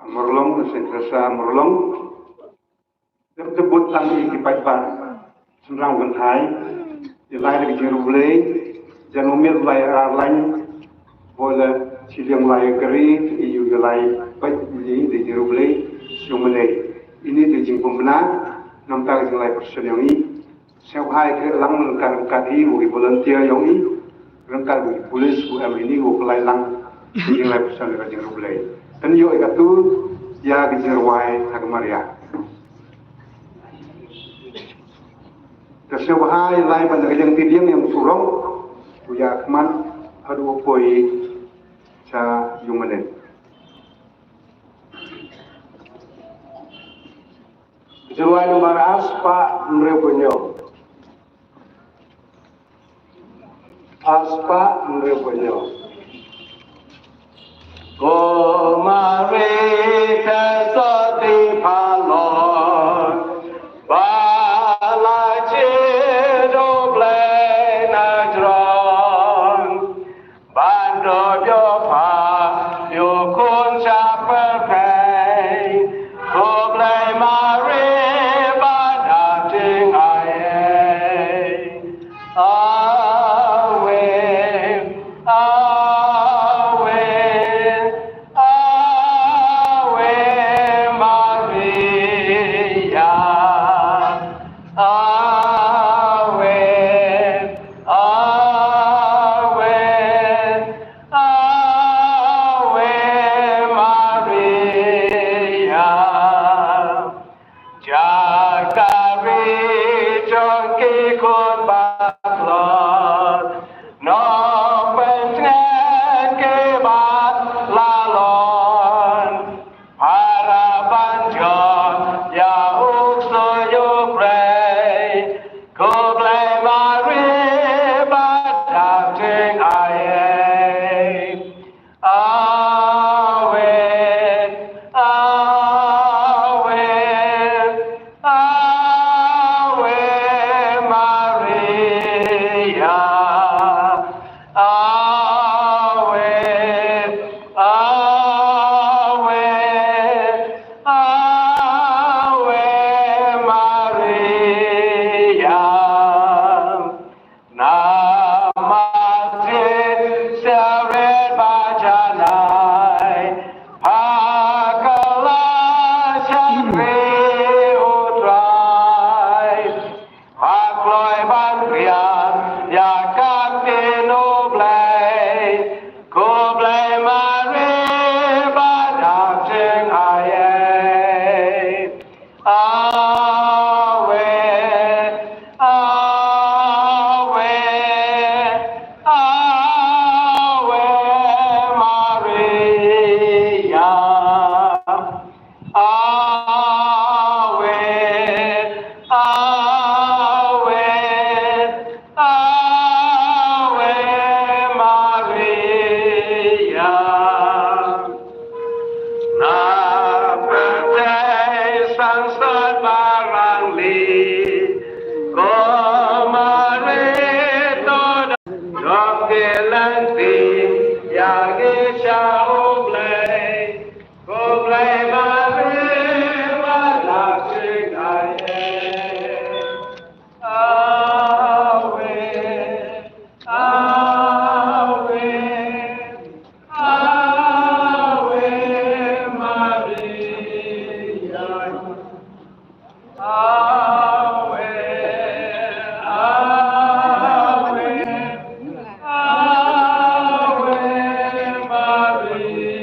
Morlong, na Saint Teresa Morlong. Dep dep bud tang i ki paidbah. Sumrang ban thai. I lai da ki jingrublei. Jan umir lai ar lain. Bola chiliang lai kari. I yu i lai. Pait i da jingrublei. Siung menei. Ini da jingpemna. Namta ka jinglai persen yong i. Sngewbha ïa khreh lang ryngkat ryngkat hi, u ki volunteer yong i, ryngkat u ki police, u em ini, u pynlai lang, ki jinglai pyrshah ïa ka jingrublei. Kan ïoh ïa katu, ïa ki jingrwai, ha ka Maria. Ka sngewbha ïa lai ban da ka jingtiding ïa u surong, u ïa khmat, haduh u poi, cha ïung manen. Jingwai nombar ar spah hynriewphew hynñiew. Ar spah hynriewphew hynñiew. Ko Mari te soti phalor, ba la jied U Blei na jrong. Ban do ïoh pha, ïoh khun sha pyrthei. Ko Blei Mari ba dap jingai ei. Awe, awe, awe Maria. Awe, awe, awe Maria. Jaka ri jong ki khun baklot, nongpynjngai ki ba la lon. Para ban jot ïa u ksuid U Blei, ko Blei Mari ba dap jingai ei. Awe, awe, awe Maria. Awe, awe, awe Maria. Namar jingïaret ba janai, ha ka la shakri U Trai. Ba kloi ban riam ïa ka ktien U Blei, ko Blei Mari ba dap jingai ei. Awe, awe, awe Maria. Awe, awe, awe Maria. Na pyrthei sangsot barangli, ko Mari to da jong ki lynti, ïa ngi sha U Blei. Ko Blei Mari ba la jingai ei. Awe, awe, awe Maria. Awe, awe, awe Maria.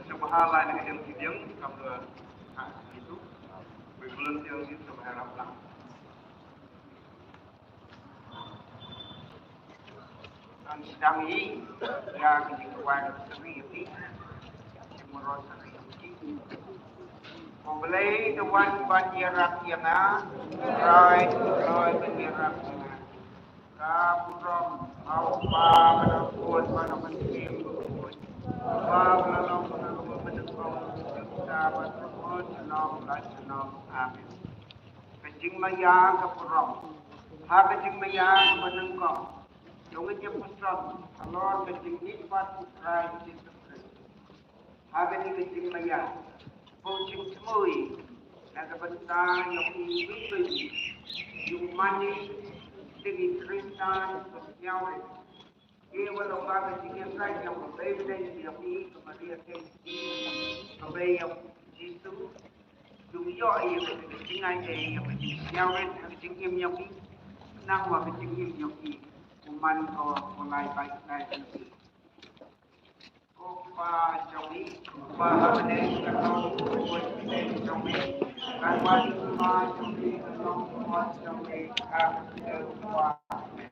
Sngewbha lai na ka jingpdiang kam ka ha itu. Bagi volunteer ni sngewbha rap lang. Kan sdang i ïa ka jingduwai rosary ïa phi. Jingduwai rosary ïa phi. Ko Blei, to wan ban ïarap ïa nga. Trai, to wan ban ïarap ïa nga. Ka burom ha u Kpa bad ha u Khun bad ha u Mynsiem Bakhuid. Kpa ba la long, ba la long, ba la long, mynta bad ha ka por junom la junom. Amen. Ka jingmaïa ka burom. Ha ka jingmaïa kaba nyngkong, to ngin ïa puson halor ka jingmihpat u Trai Jisu Khrist. Ha kane ka jingmaïa, bun jingthmu na ka bynta jong i, i mane, i Khristan, i Khristan. Ïa, wat la ka jingïasaid jong U Blei, Blei jong i, ka Maria Theisotti, ka Blei jong u Jisu. Jong ïoh ïa ka jingïasaid, ïa ka jingïasaid, ka jingim jong i. Nang wa ka jingim jong i, u man ko, u lai bai lai jong i. Ko Kpa jong ngi, Kpa ha bneng, ka long ka burom jong ngi. Kan wan ka Kpa jong ngi, ka long ka burom jong ngi. Ka burom jong ngi.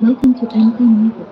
Welcome to Anchor Music.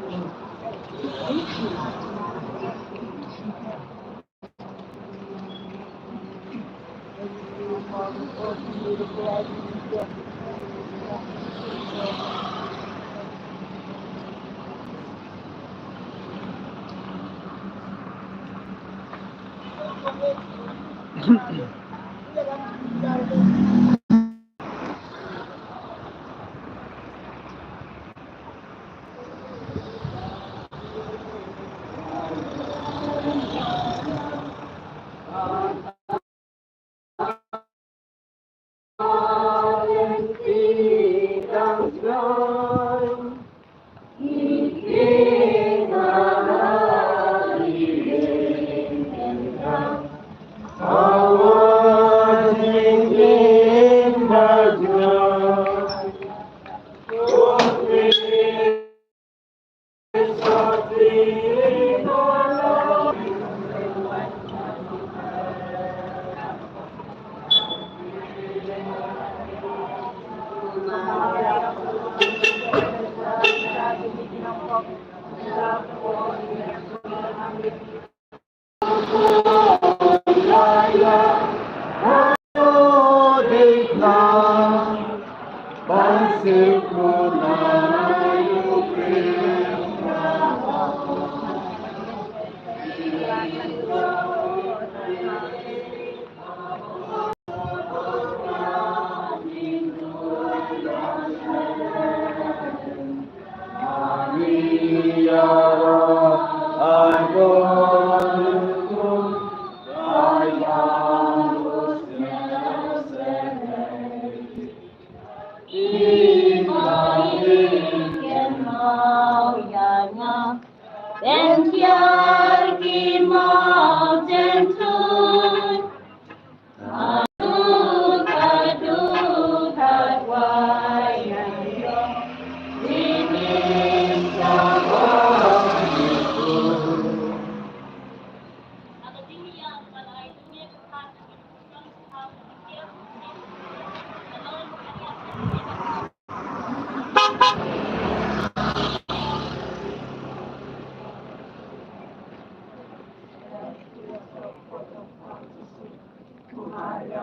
Amen.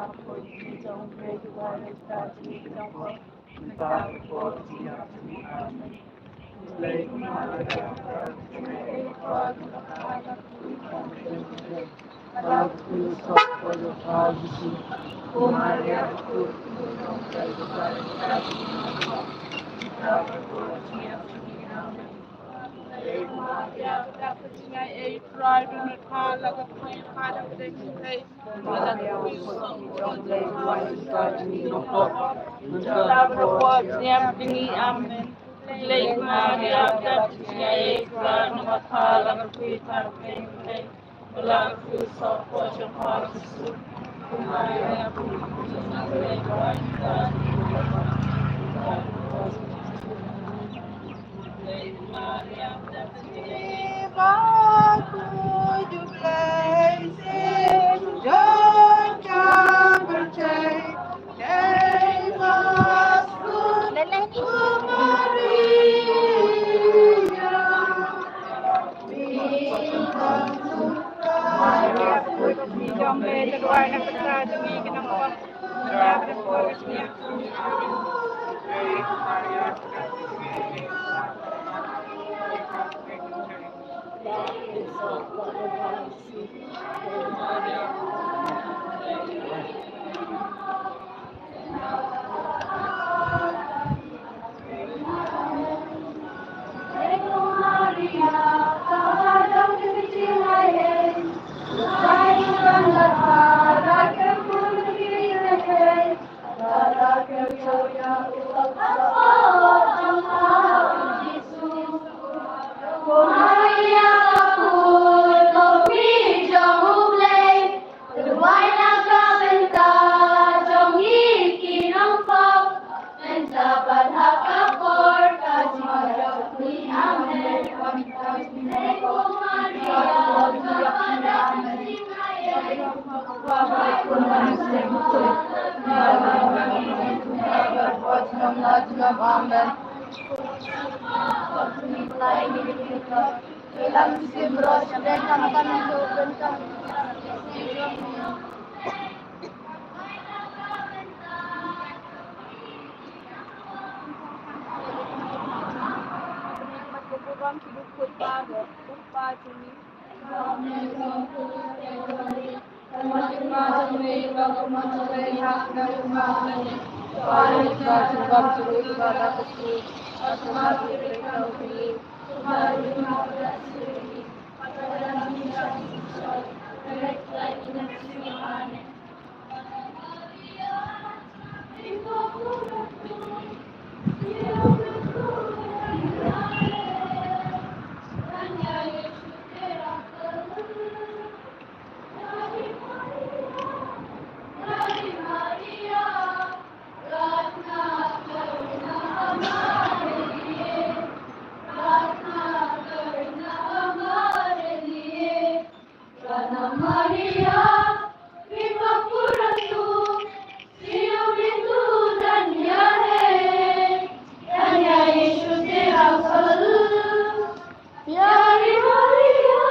प्यारी मरिया,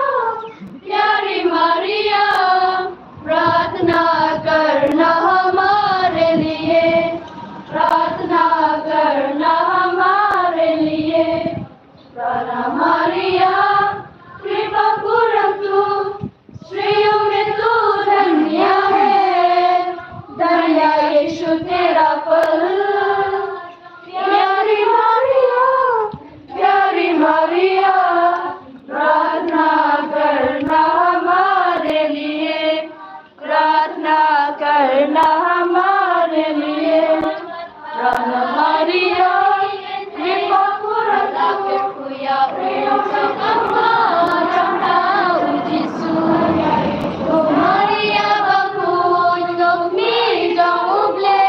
प्यारी मरिया, प्रार्थना करना हमारे लिए, प्रार्थना करना हमारे लिए। प्रार्थना मरिया, कृपा पूर्ण तू, स्त्रियों में तू धन्य है, धन्य यीशु तेरा फल। प्यारी मरिया, प्यारी मरिया, प्रार्थना करना हमारे लिए, प्रार्थना करना हमारे लिए। प्रार्थना मरिया, कृपा पूर्ण तू, प्रेम से हमारा यीशु। ओ मरिया bakhuid, ngi jong U Blei.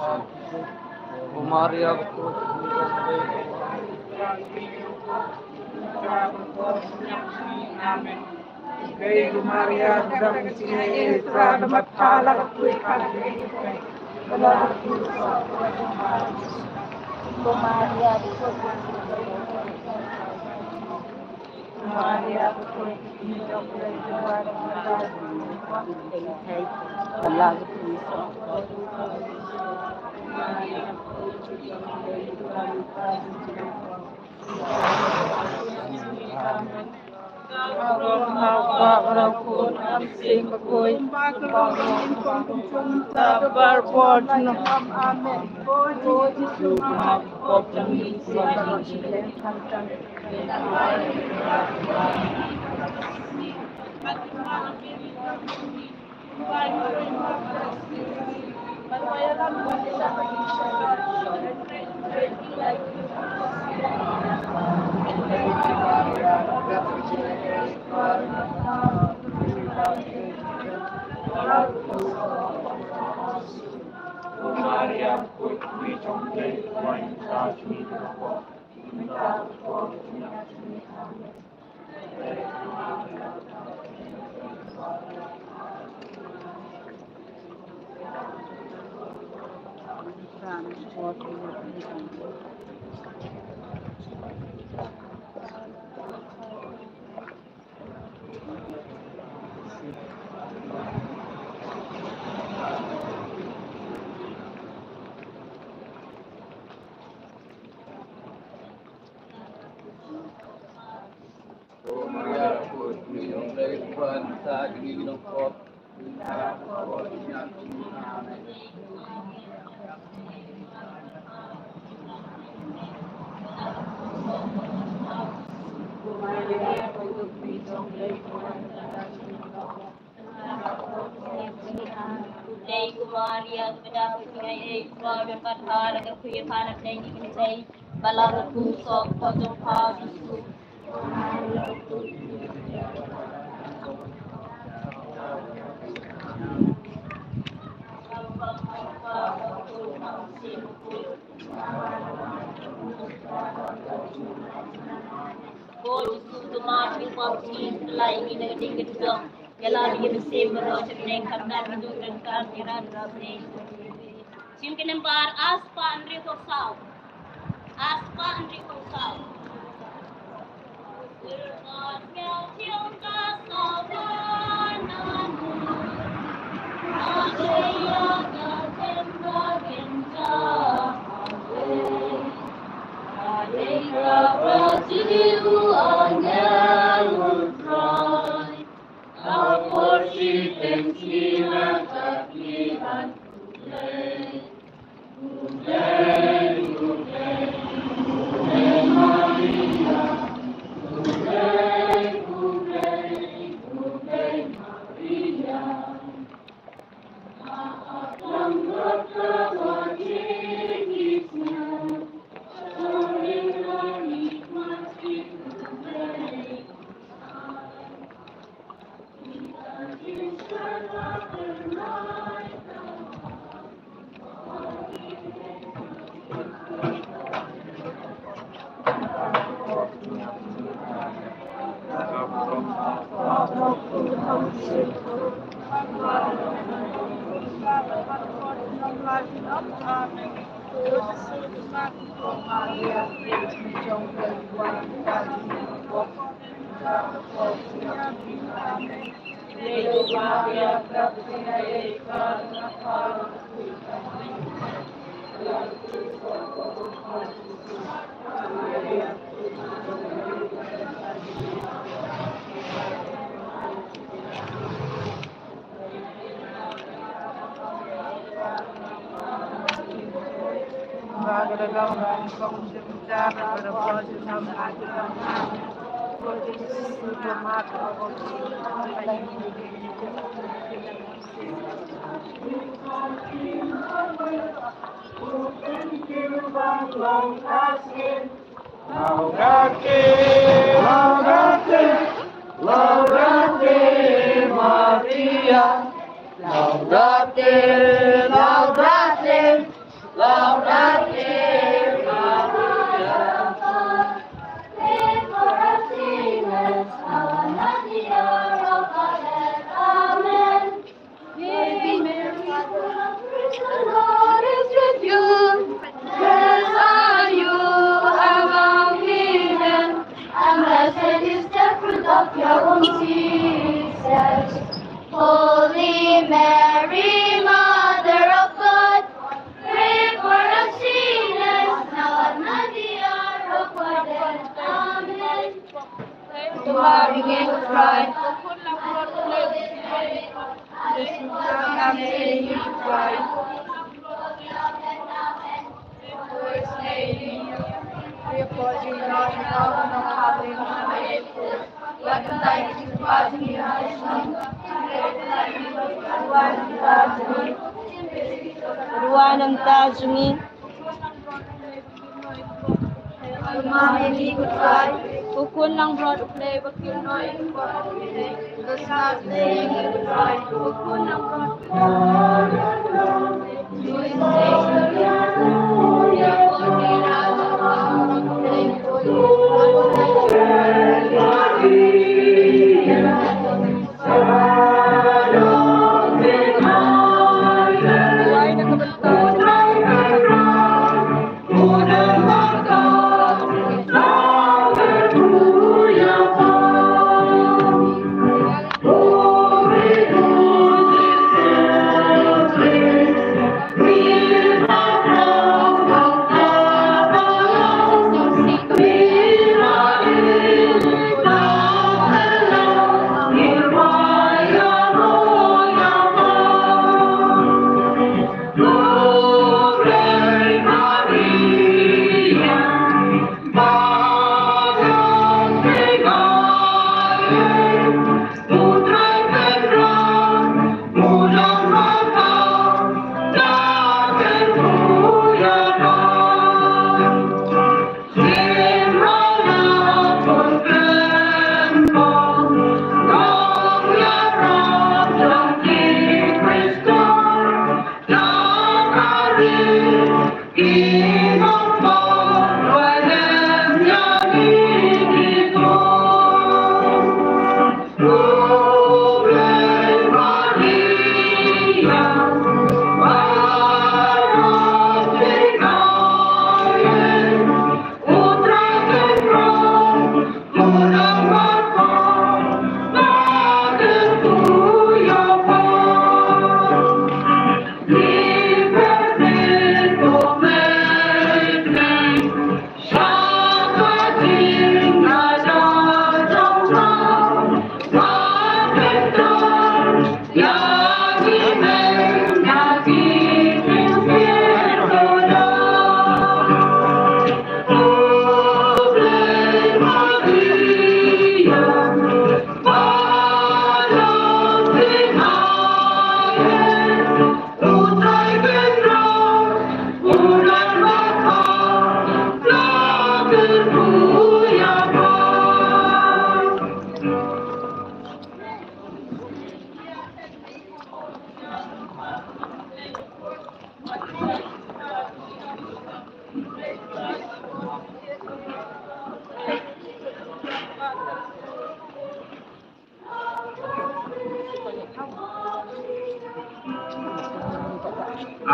Maria, Amen. Dei gu Maria, dang sini Isra, dapat pala kui pala. Maria, Maria, Ko Jisu, to ma ki pop ki lai ki ne ding ki dong. Yala di ki sim ro chim ne kap dan ki dong dan kan ki ran ro ne. Chim ki nambar ar spah hynriew phew saw. Ar spah hynriew phew saw. Laudate, laudate, Maria. Laudate, laudate, Is the fruit of your womb, Jesus. Holy Mary, Mother of God, pray for us sinners, now and at the hour of our death. Amen. Ruah na ka bynta jong ngi. Ko khun langbrot U Blei ba kyrnoi.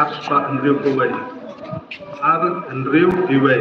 Ar spah hynriew kawei. Ar hynriew kawei.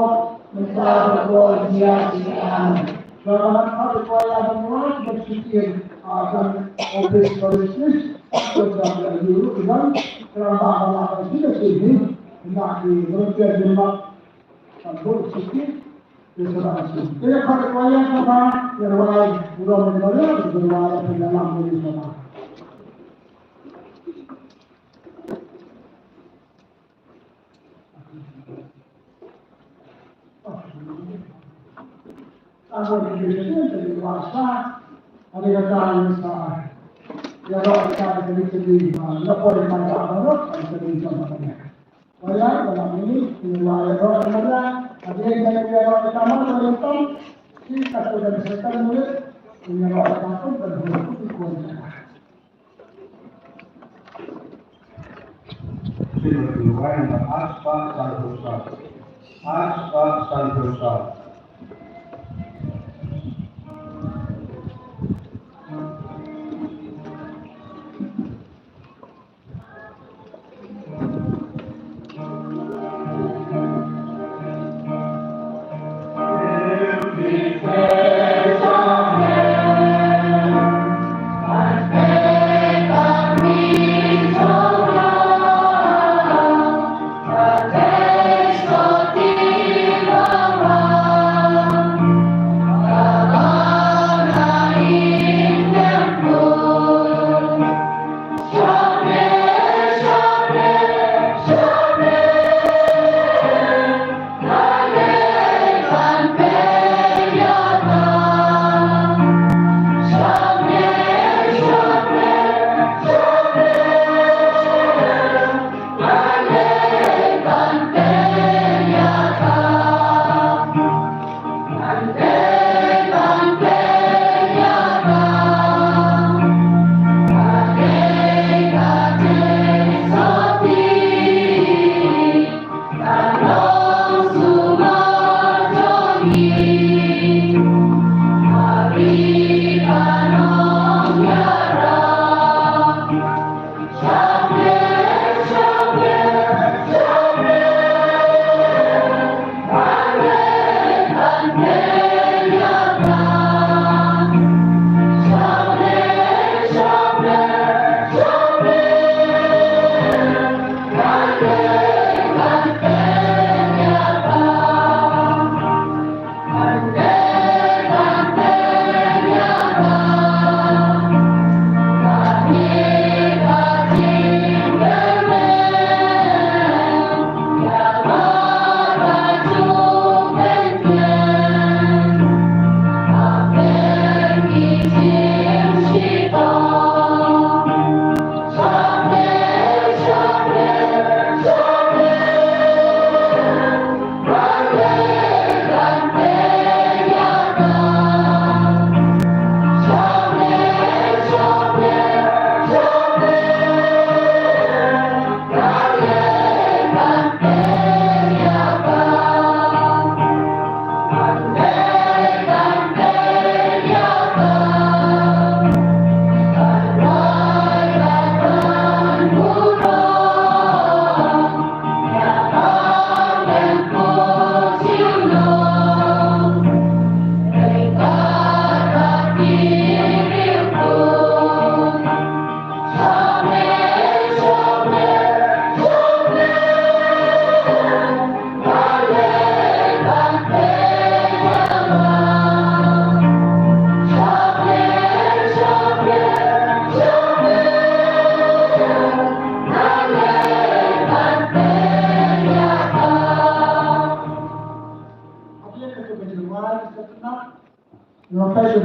Kynrad, mynta bad baroh shi ïa ki. Amen. Ka ban ha ka kwai ïa ban wad ban shakir, ah, kan office services, ko da ka yu kan, kan ba ba la ka shi ka shi ni, na ki volunteer ni ma, kan bo shakir, ya sa ba shi. Ïa ka kwai ïa ka ba, ïa wai, burom ni ba, ïa wai, ïa lam ni sa ba. Timothy Wine, Aspa Santosa. Aspa Santosa.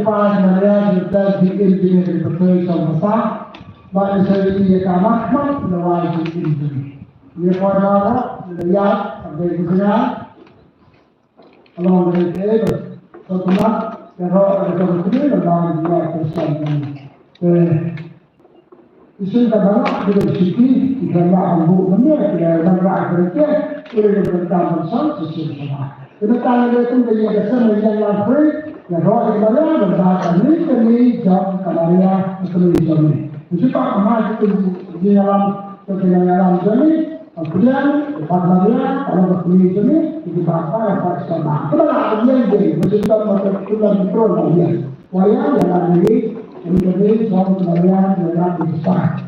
Pha Maria, you bless the engineer in the place of the Son, but you say we are not much the wise in engineer. Ye pha Maria, the yard of the engineer, along with the table. So tonight, the Lord of the community, the Lord is not the Son. Ishin ka dang ki dang siki, ki dang la ambu mane, ki dang la ka reke, ki dang la ka dang san, ki shin sama. Ki dang la kum da ye ka san ye la free, ya ro ye la ya, da ka ni ka ni jam ka la ya, ka ni jam ni. Ishin ka ma ki dang ye la, ka ki la ya la jam ni, ka ki dang, ka la ya, ka la ka ni jam ni, ki ba ka ya ba sama. Ka la ya ye, ishin ka ma ka ki la ni pro la ya. Waya, waya, waya, in the name of Maria, the Lord is fine.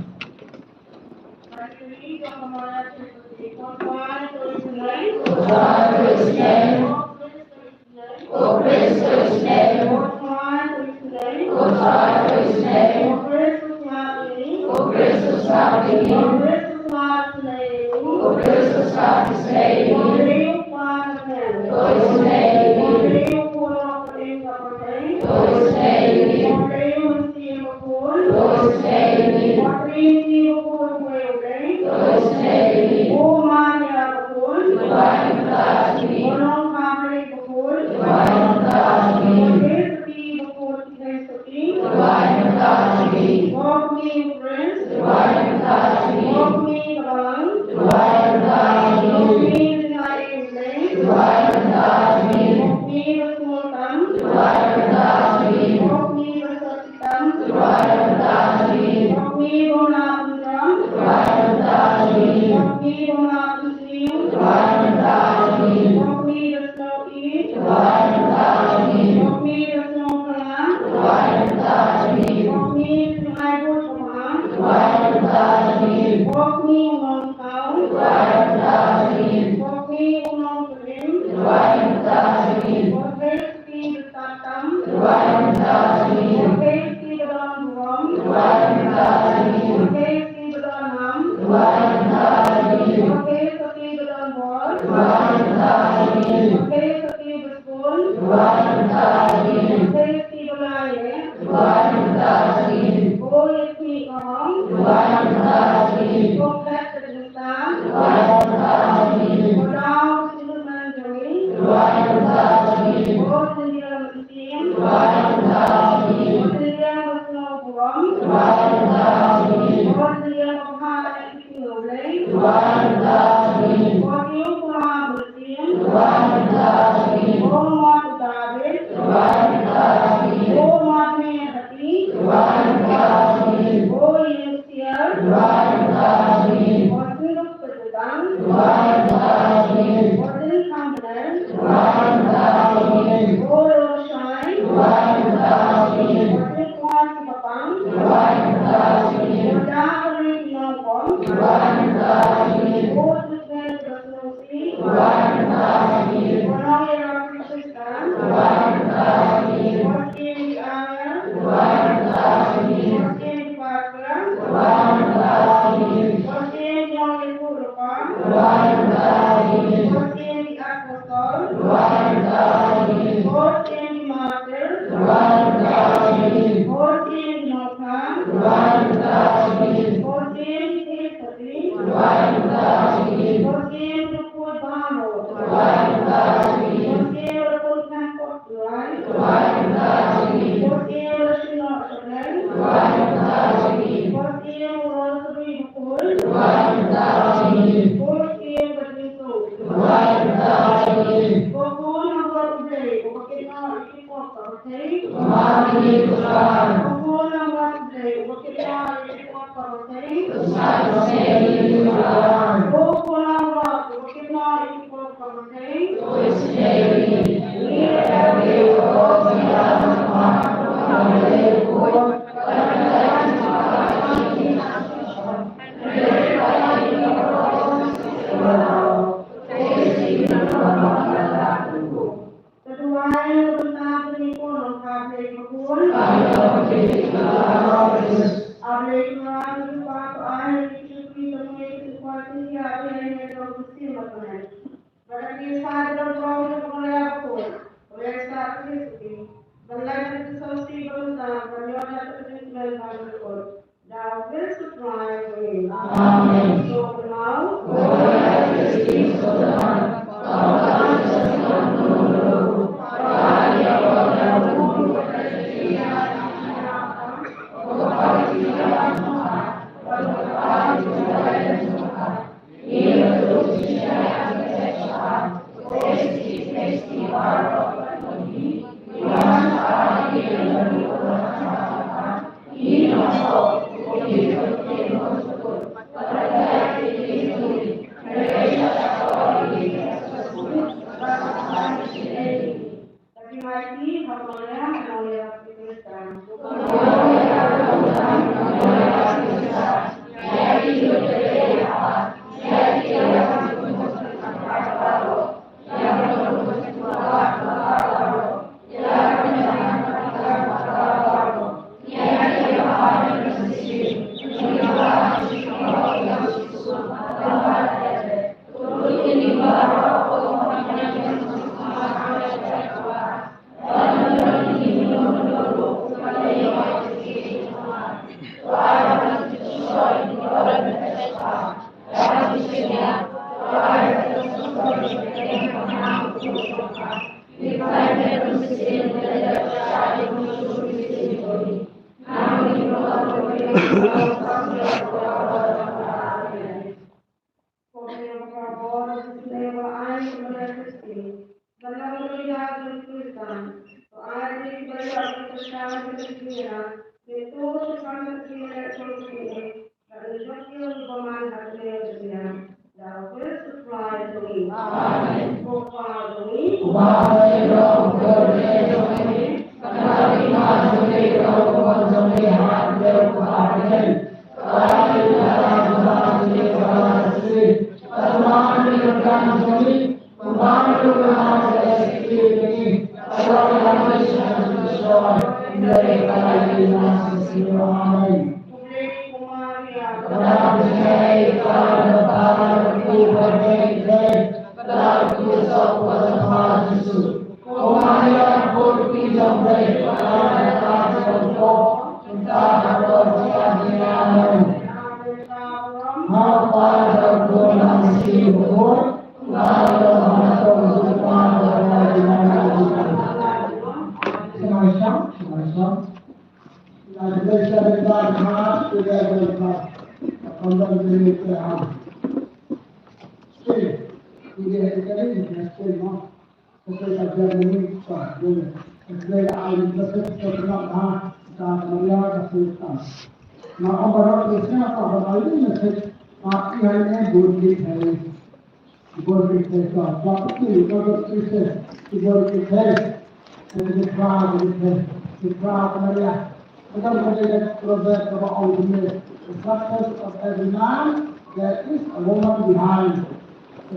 Amen. The success of every man, there is a woman behind.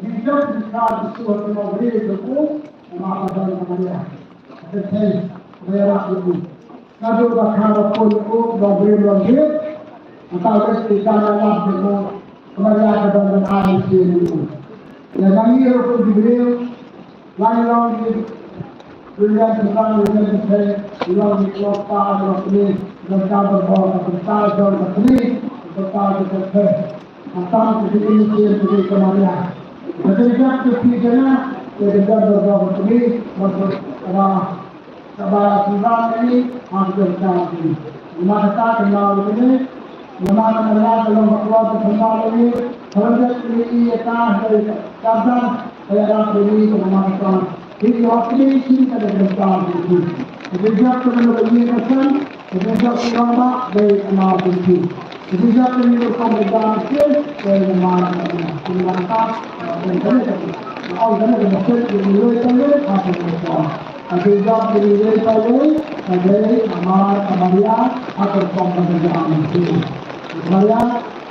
Ri jop ri kha Jisu ha ki nongrim jong u, namar ka don ka Maria. Ka kynthei, ka ïarap ïa u. Naduh ba kha ba pun ïa u, nongrim nongrim. Nangta ka dei ka ïarap ïa u. Ka Maria ka don ban ai ïa u. Ïa ma ngi ruh kum ki briew, la ngi long ki briew, ki briew ki briew, ki briew, ki long ki klok pa, ki long ki briew, ki long ka ba bor, ka bynta jong ka briew, ka bynta jong ka briew. Nangta ka dei ka mynsiem ka dei ka Maria. Ka dei ka phi jana, ka dei ka dei ka dei ka dei ka dei ka dei. Kaba sngewbha ïa ngi ha ka jong ka jong ngi. Namar kata ka nau ïa ngi, namar ka Maria ka long ka kloi ka sngewbha ïa ngi. Ka long ka ïa ngi ïa ka dei ka dei ka dei ka ïarap ïa ngi ka namar kata. Ïa ngi hok ïa ngi shisha ka dei ka dei ka dei. Ka dei ka dei ka dei ka dei ka dei ka dei. Ka dei ka dei ka dei ka dei ka dei. Ka dei ka dei ka dei ka dei ka dei. Ka dei ka dei ka dei. Ka dei namar ka Maria ha ka rukom ka jong ka Mynsiem. Maria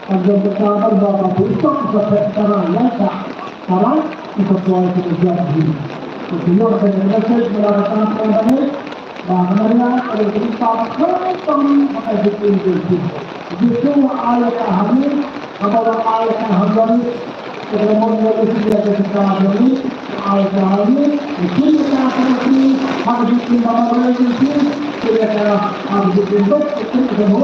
ka jong ka ta ba ba ba bu tok ka phet tara la ta tara ki ka poi ki ka jam hi. Ka jong ka message ba la ka ta ka ba ni ba ka Maria ka jong ka ta ka tong ba ka ji pun ji. Jisu ai ka ha ni ka ba la ai ka ha ni. Ka ba mon mo ni ka ta ka ni ai ka ha ni. Ki ka ta ka ni ha ji pun ba ma ni ki ki ka ha ji pun ba ki ka mo.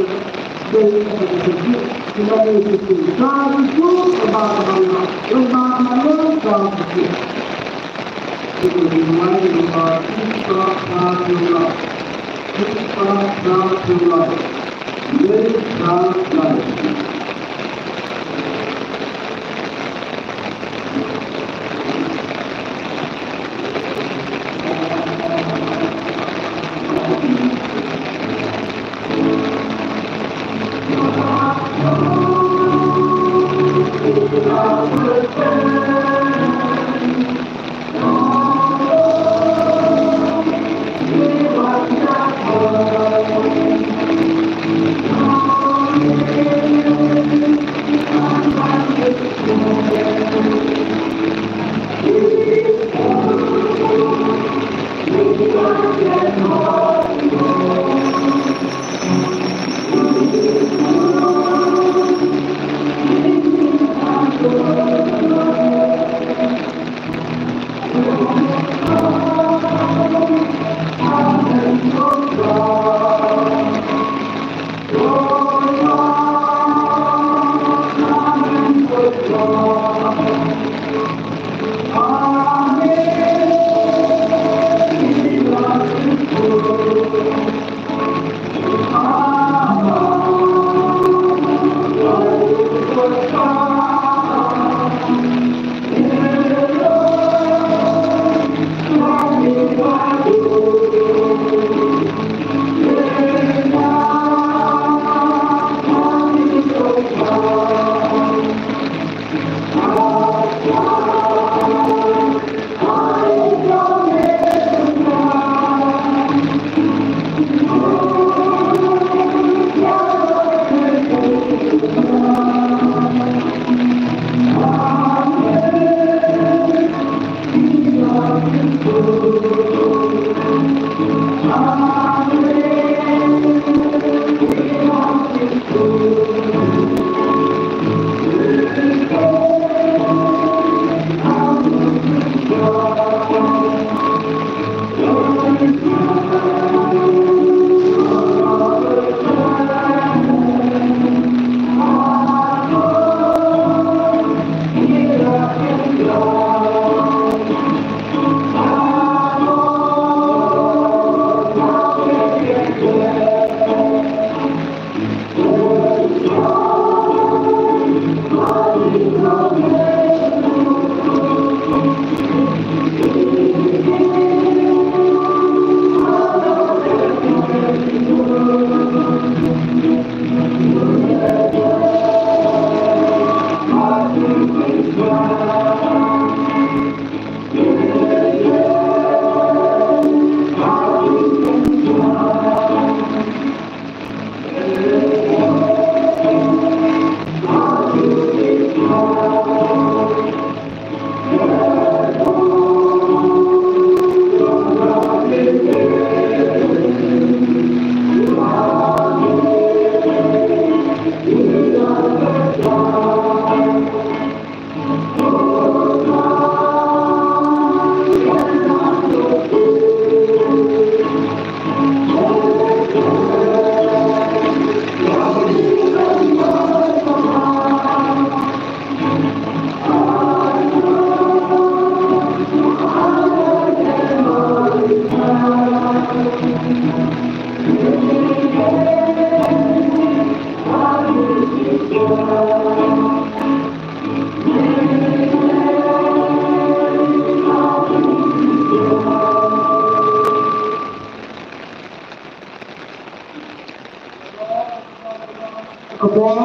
Ka por,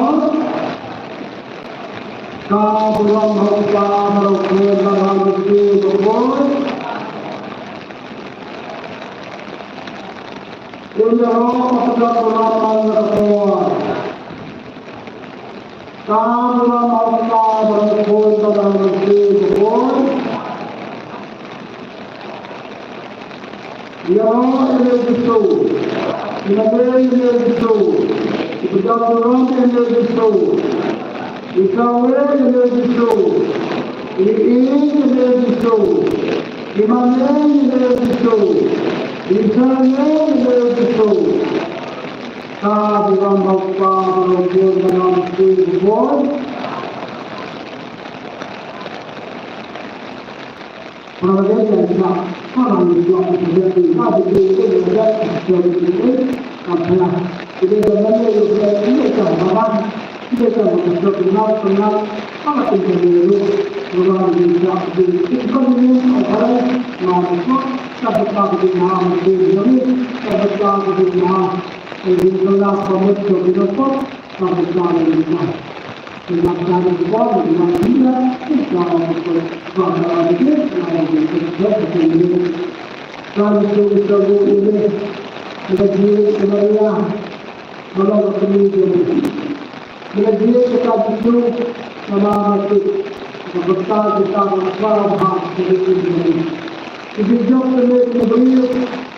ka burom ha u Kpa baroh khun, ba la musti ba khun. Ïaroh ka burom ha ka por. Ka burom ha u Kpa baroh khun, ba la musti ba khun. Ïaroh ïa u Jisu. Ïa u Jisu. Ïa u Jisu. Ïa u Jisu. Ïa u Jisu. Ïa u Jisu. Ïa u Jisu. Ïa u Jisu. Ka burom ha u Kpa baroh khun, ba la musti ba khun. Ki jingïap kane ki briew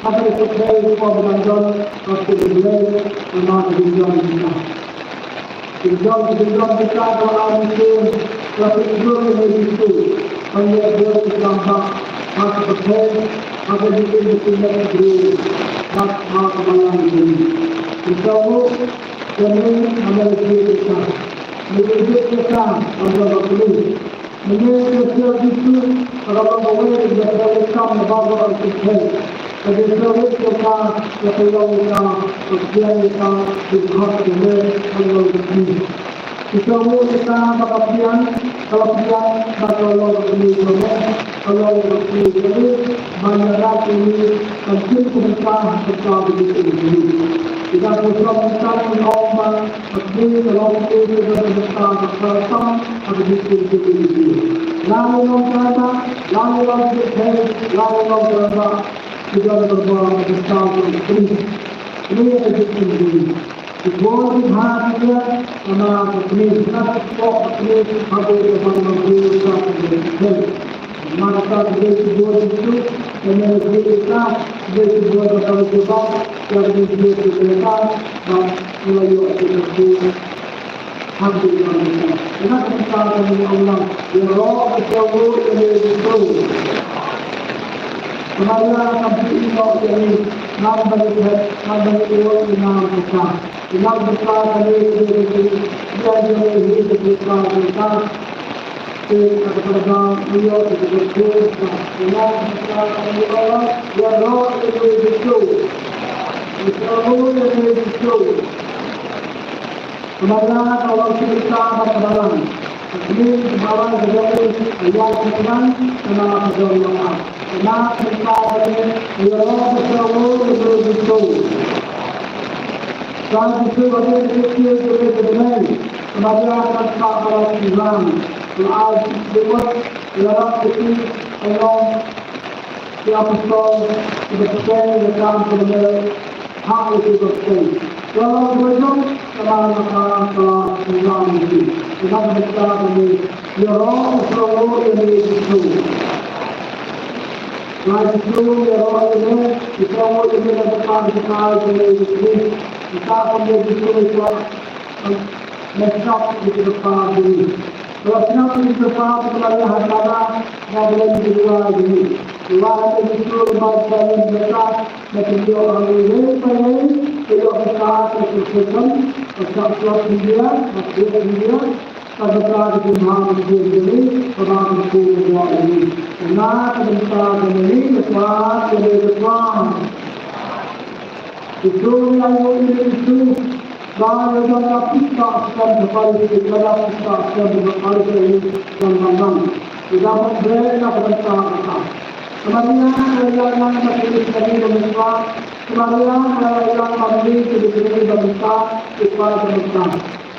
ha ka pyrthei kaba dang don, ha ka pyrthei kaba dang don. Ki jingïap, ki jingïap kita ba la ai mynsiem, ba la pynjur ïa u Jisu ban leh bor ki kam bha ha ka pyrthei, ha ka jingim jong ki briew, bad ha ka balang jong ngi. Kita ruh, kane ka message kita, message kita ban ïa ka pyrthei. Mynne ka Jisu ka la long kawei ka jingïap kaba bha ba la pynthei. Ka jingïap ka la pynlong ïa ka, ka pynlong ïa ka, ka jingkhot ka la long ka pynlong. Ka jingïap ka la pynlong, ka la pynlong ba ka long ka pynlong, ka long ka pynlong, ba ïa ka pynlong, ka jingïap ka la pynlong, ka jingïap ka la pynlong. Ïa ka pynlong ka la pynlong ba Ki apostol kiba tei ïa ka kam ka bynta ha u Jisu Khrist. Ka long kaba jong ka, ka, ka, ka long ïa ki. Ka long kaba jong ka, ïaroh u Trai ïa ngi Jisu. Trai Jisu, ïaroh ïa ngi, u Trai ïa ngi, ka bynta ka jong ngi Jisu. Ka bynta ka jong ngi Jisu, ka Messap ïa ki kpa jong ngi. Ka la sngap ïa ki kpa jong ngi ha Kana, na ka liang jong ki kpa jong ngi. Ki kpa jong ngi ki kpa jong ngi, na ka liang jong ki kpa jong ngi, ki ïoh ka kpa ka Kristen, ka sngap sngap India, ka sngap India, ka bynta ka jingmaham jong ngi, ka bynta ka jingmaham jong ngi. Na ka bynta ka jong ngi, ka bynta ka jong ngi. Ito ïa u ïa u ito. Ba ïa u jong ka pisa skem ka pari, ïa ka pisa skem ka pari ka ïa u jong ka nang. Ïa ka pisa na ka bynta ka ta. Kemariang ka ïa nang ka pisa ka ïa ka pisa. Kemariang ka ïa nang ka pisa ka ïa ka pisa. Ïa ka pisa.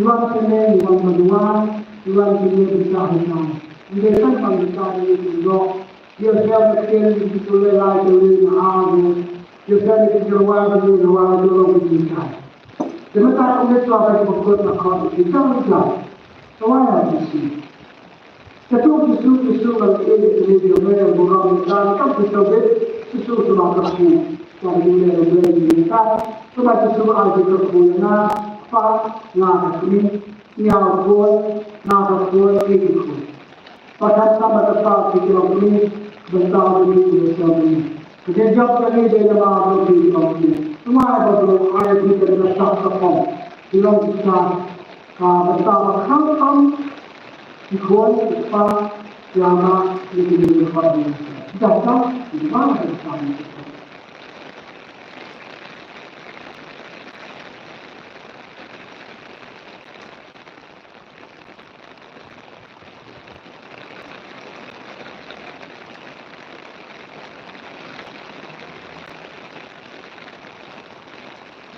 Iwan kene, iwan manwa, iwan kene bisa hutang. Inde kan pang bisa ni tunjuk. Dia siap kene di kule lai kule na agu. Dia siap di kule lai kule na agu lo kule kai. Dia mata kule tu apa di pokok na kau di jam jam. Tuan yang bisi. Katu Jisu, Jisu ngan ïeit ïa kine ki nongburom ngi, kam ki tobit, Jisu sngewbha kyrkhu. Wan ïa kine ki nongburom ngi, kam Jisu ai ki kyrkhu ïa nga, Kpa, nga ka kmie, ïa u khun, nga ka khun, ïa ki khun. Pakat sama ka Kpa ki ki longkmie, bynta ïa ki ki longkmie. Ka jingjop ka ngi dei namar ba ki ki longkmie. Tngwa ba briew ai ki ka dei ka sap ka phong. Ki long ki sap. Ka bynta ba kham kham ki khun ki kpa ki ama ki kmie ki kpa ki. Kita kita ki ba ki kpa ki.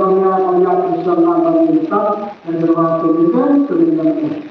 Lamia, Lamia, Lamia, Lamia, Lamia, Lamia, Lamia, Lamia, Lamia,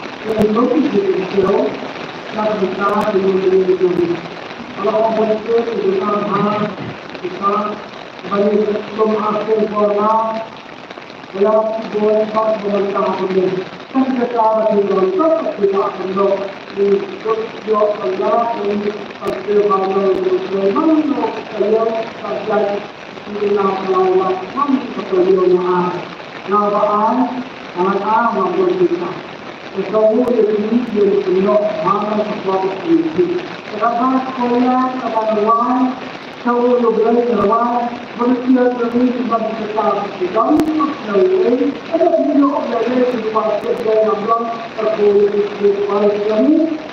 Kane ka long ka jingpynshitom na ka bynta ka jingim jong ngi. Ka la ong ban peit ïa ka bynta ka bynta ba ngi kum ar sien por na ka la bun bad ka bynta ka jong ngi. Kan kata ba ngi long ka bynta ka jong ngi. Ngi duk ïoh ka la ngi kan peit ba ngi long ka long ka long ka jait. Thank you.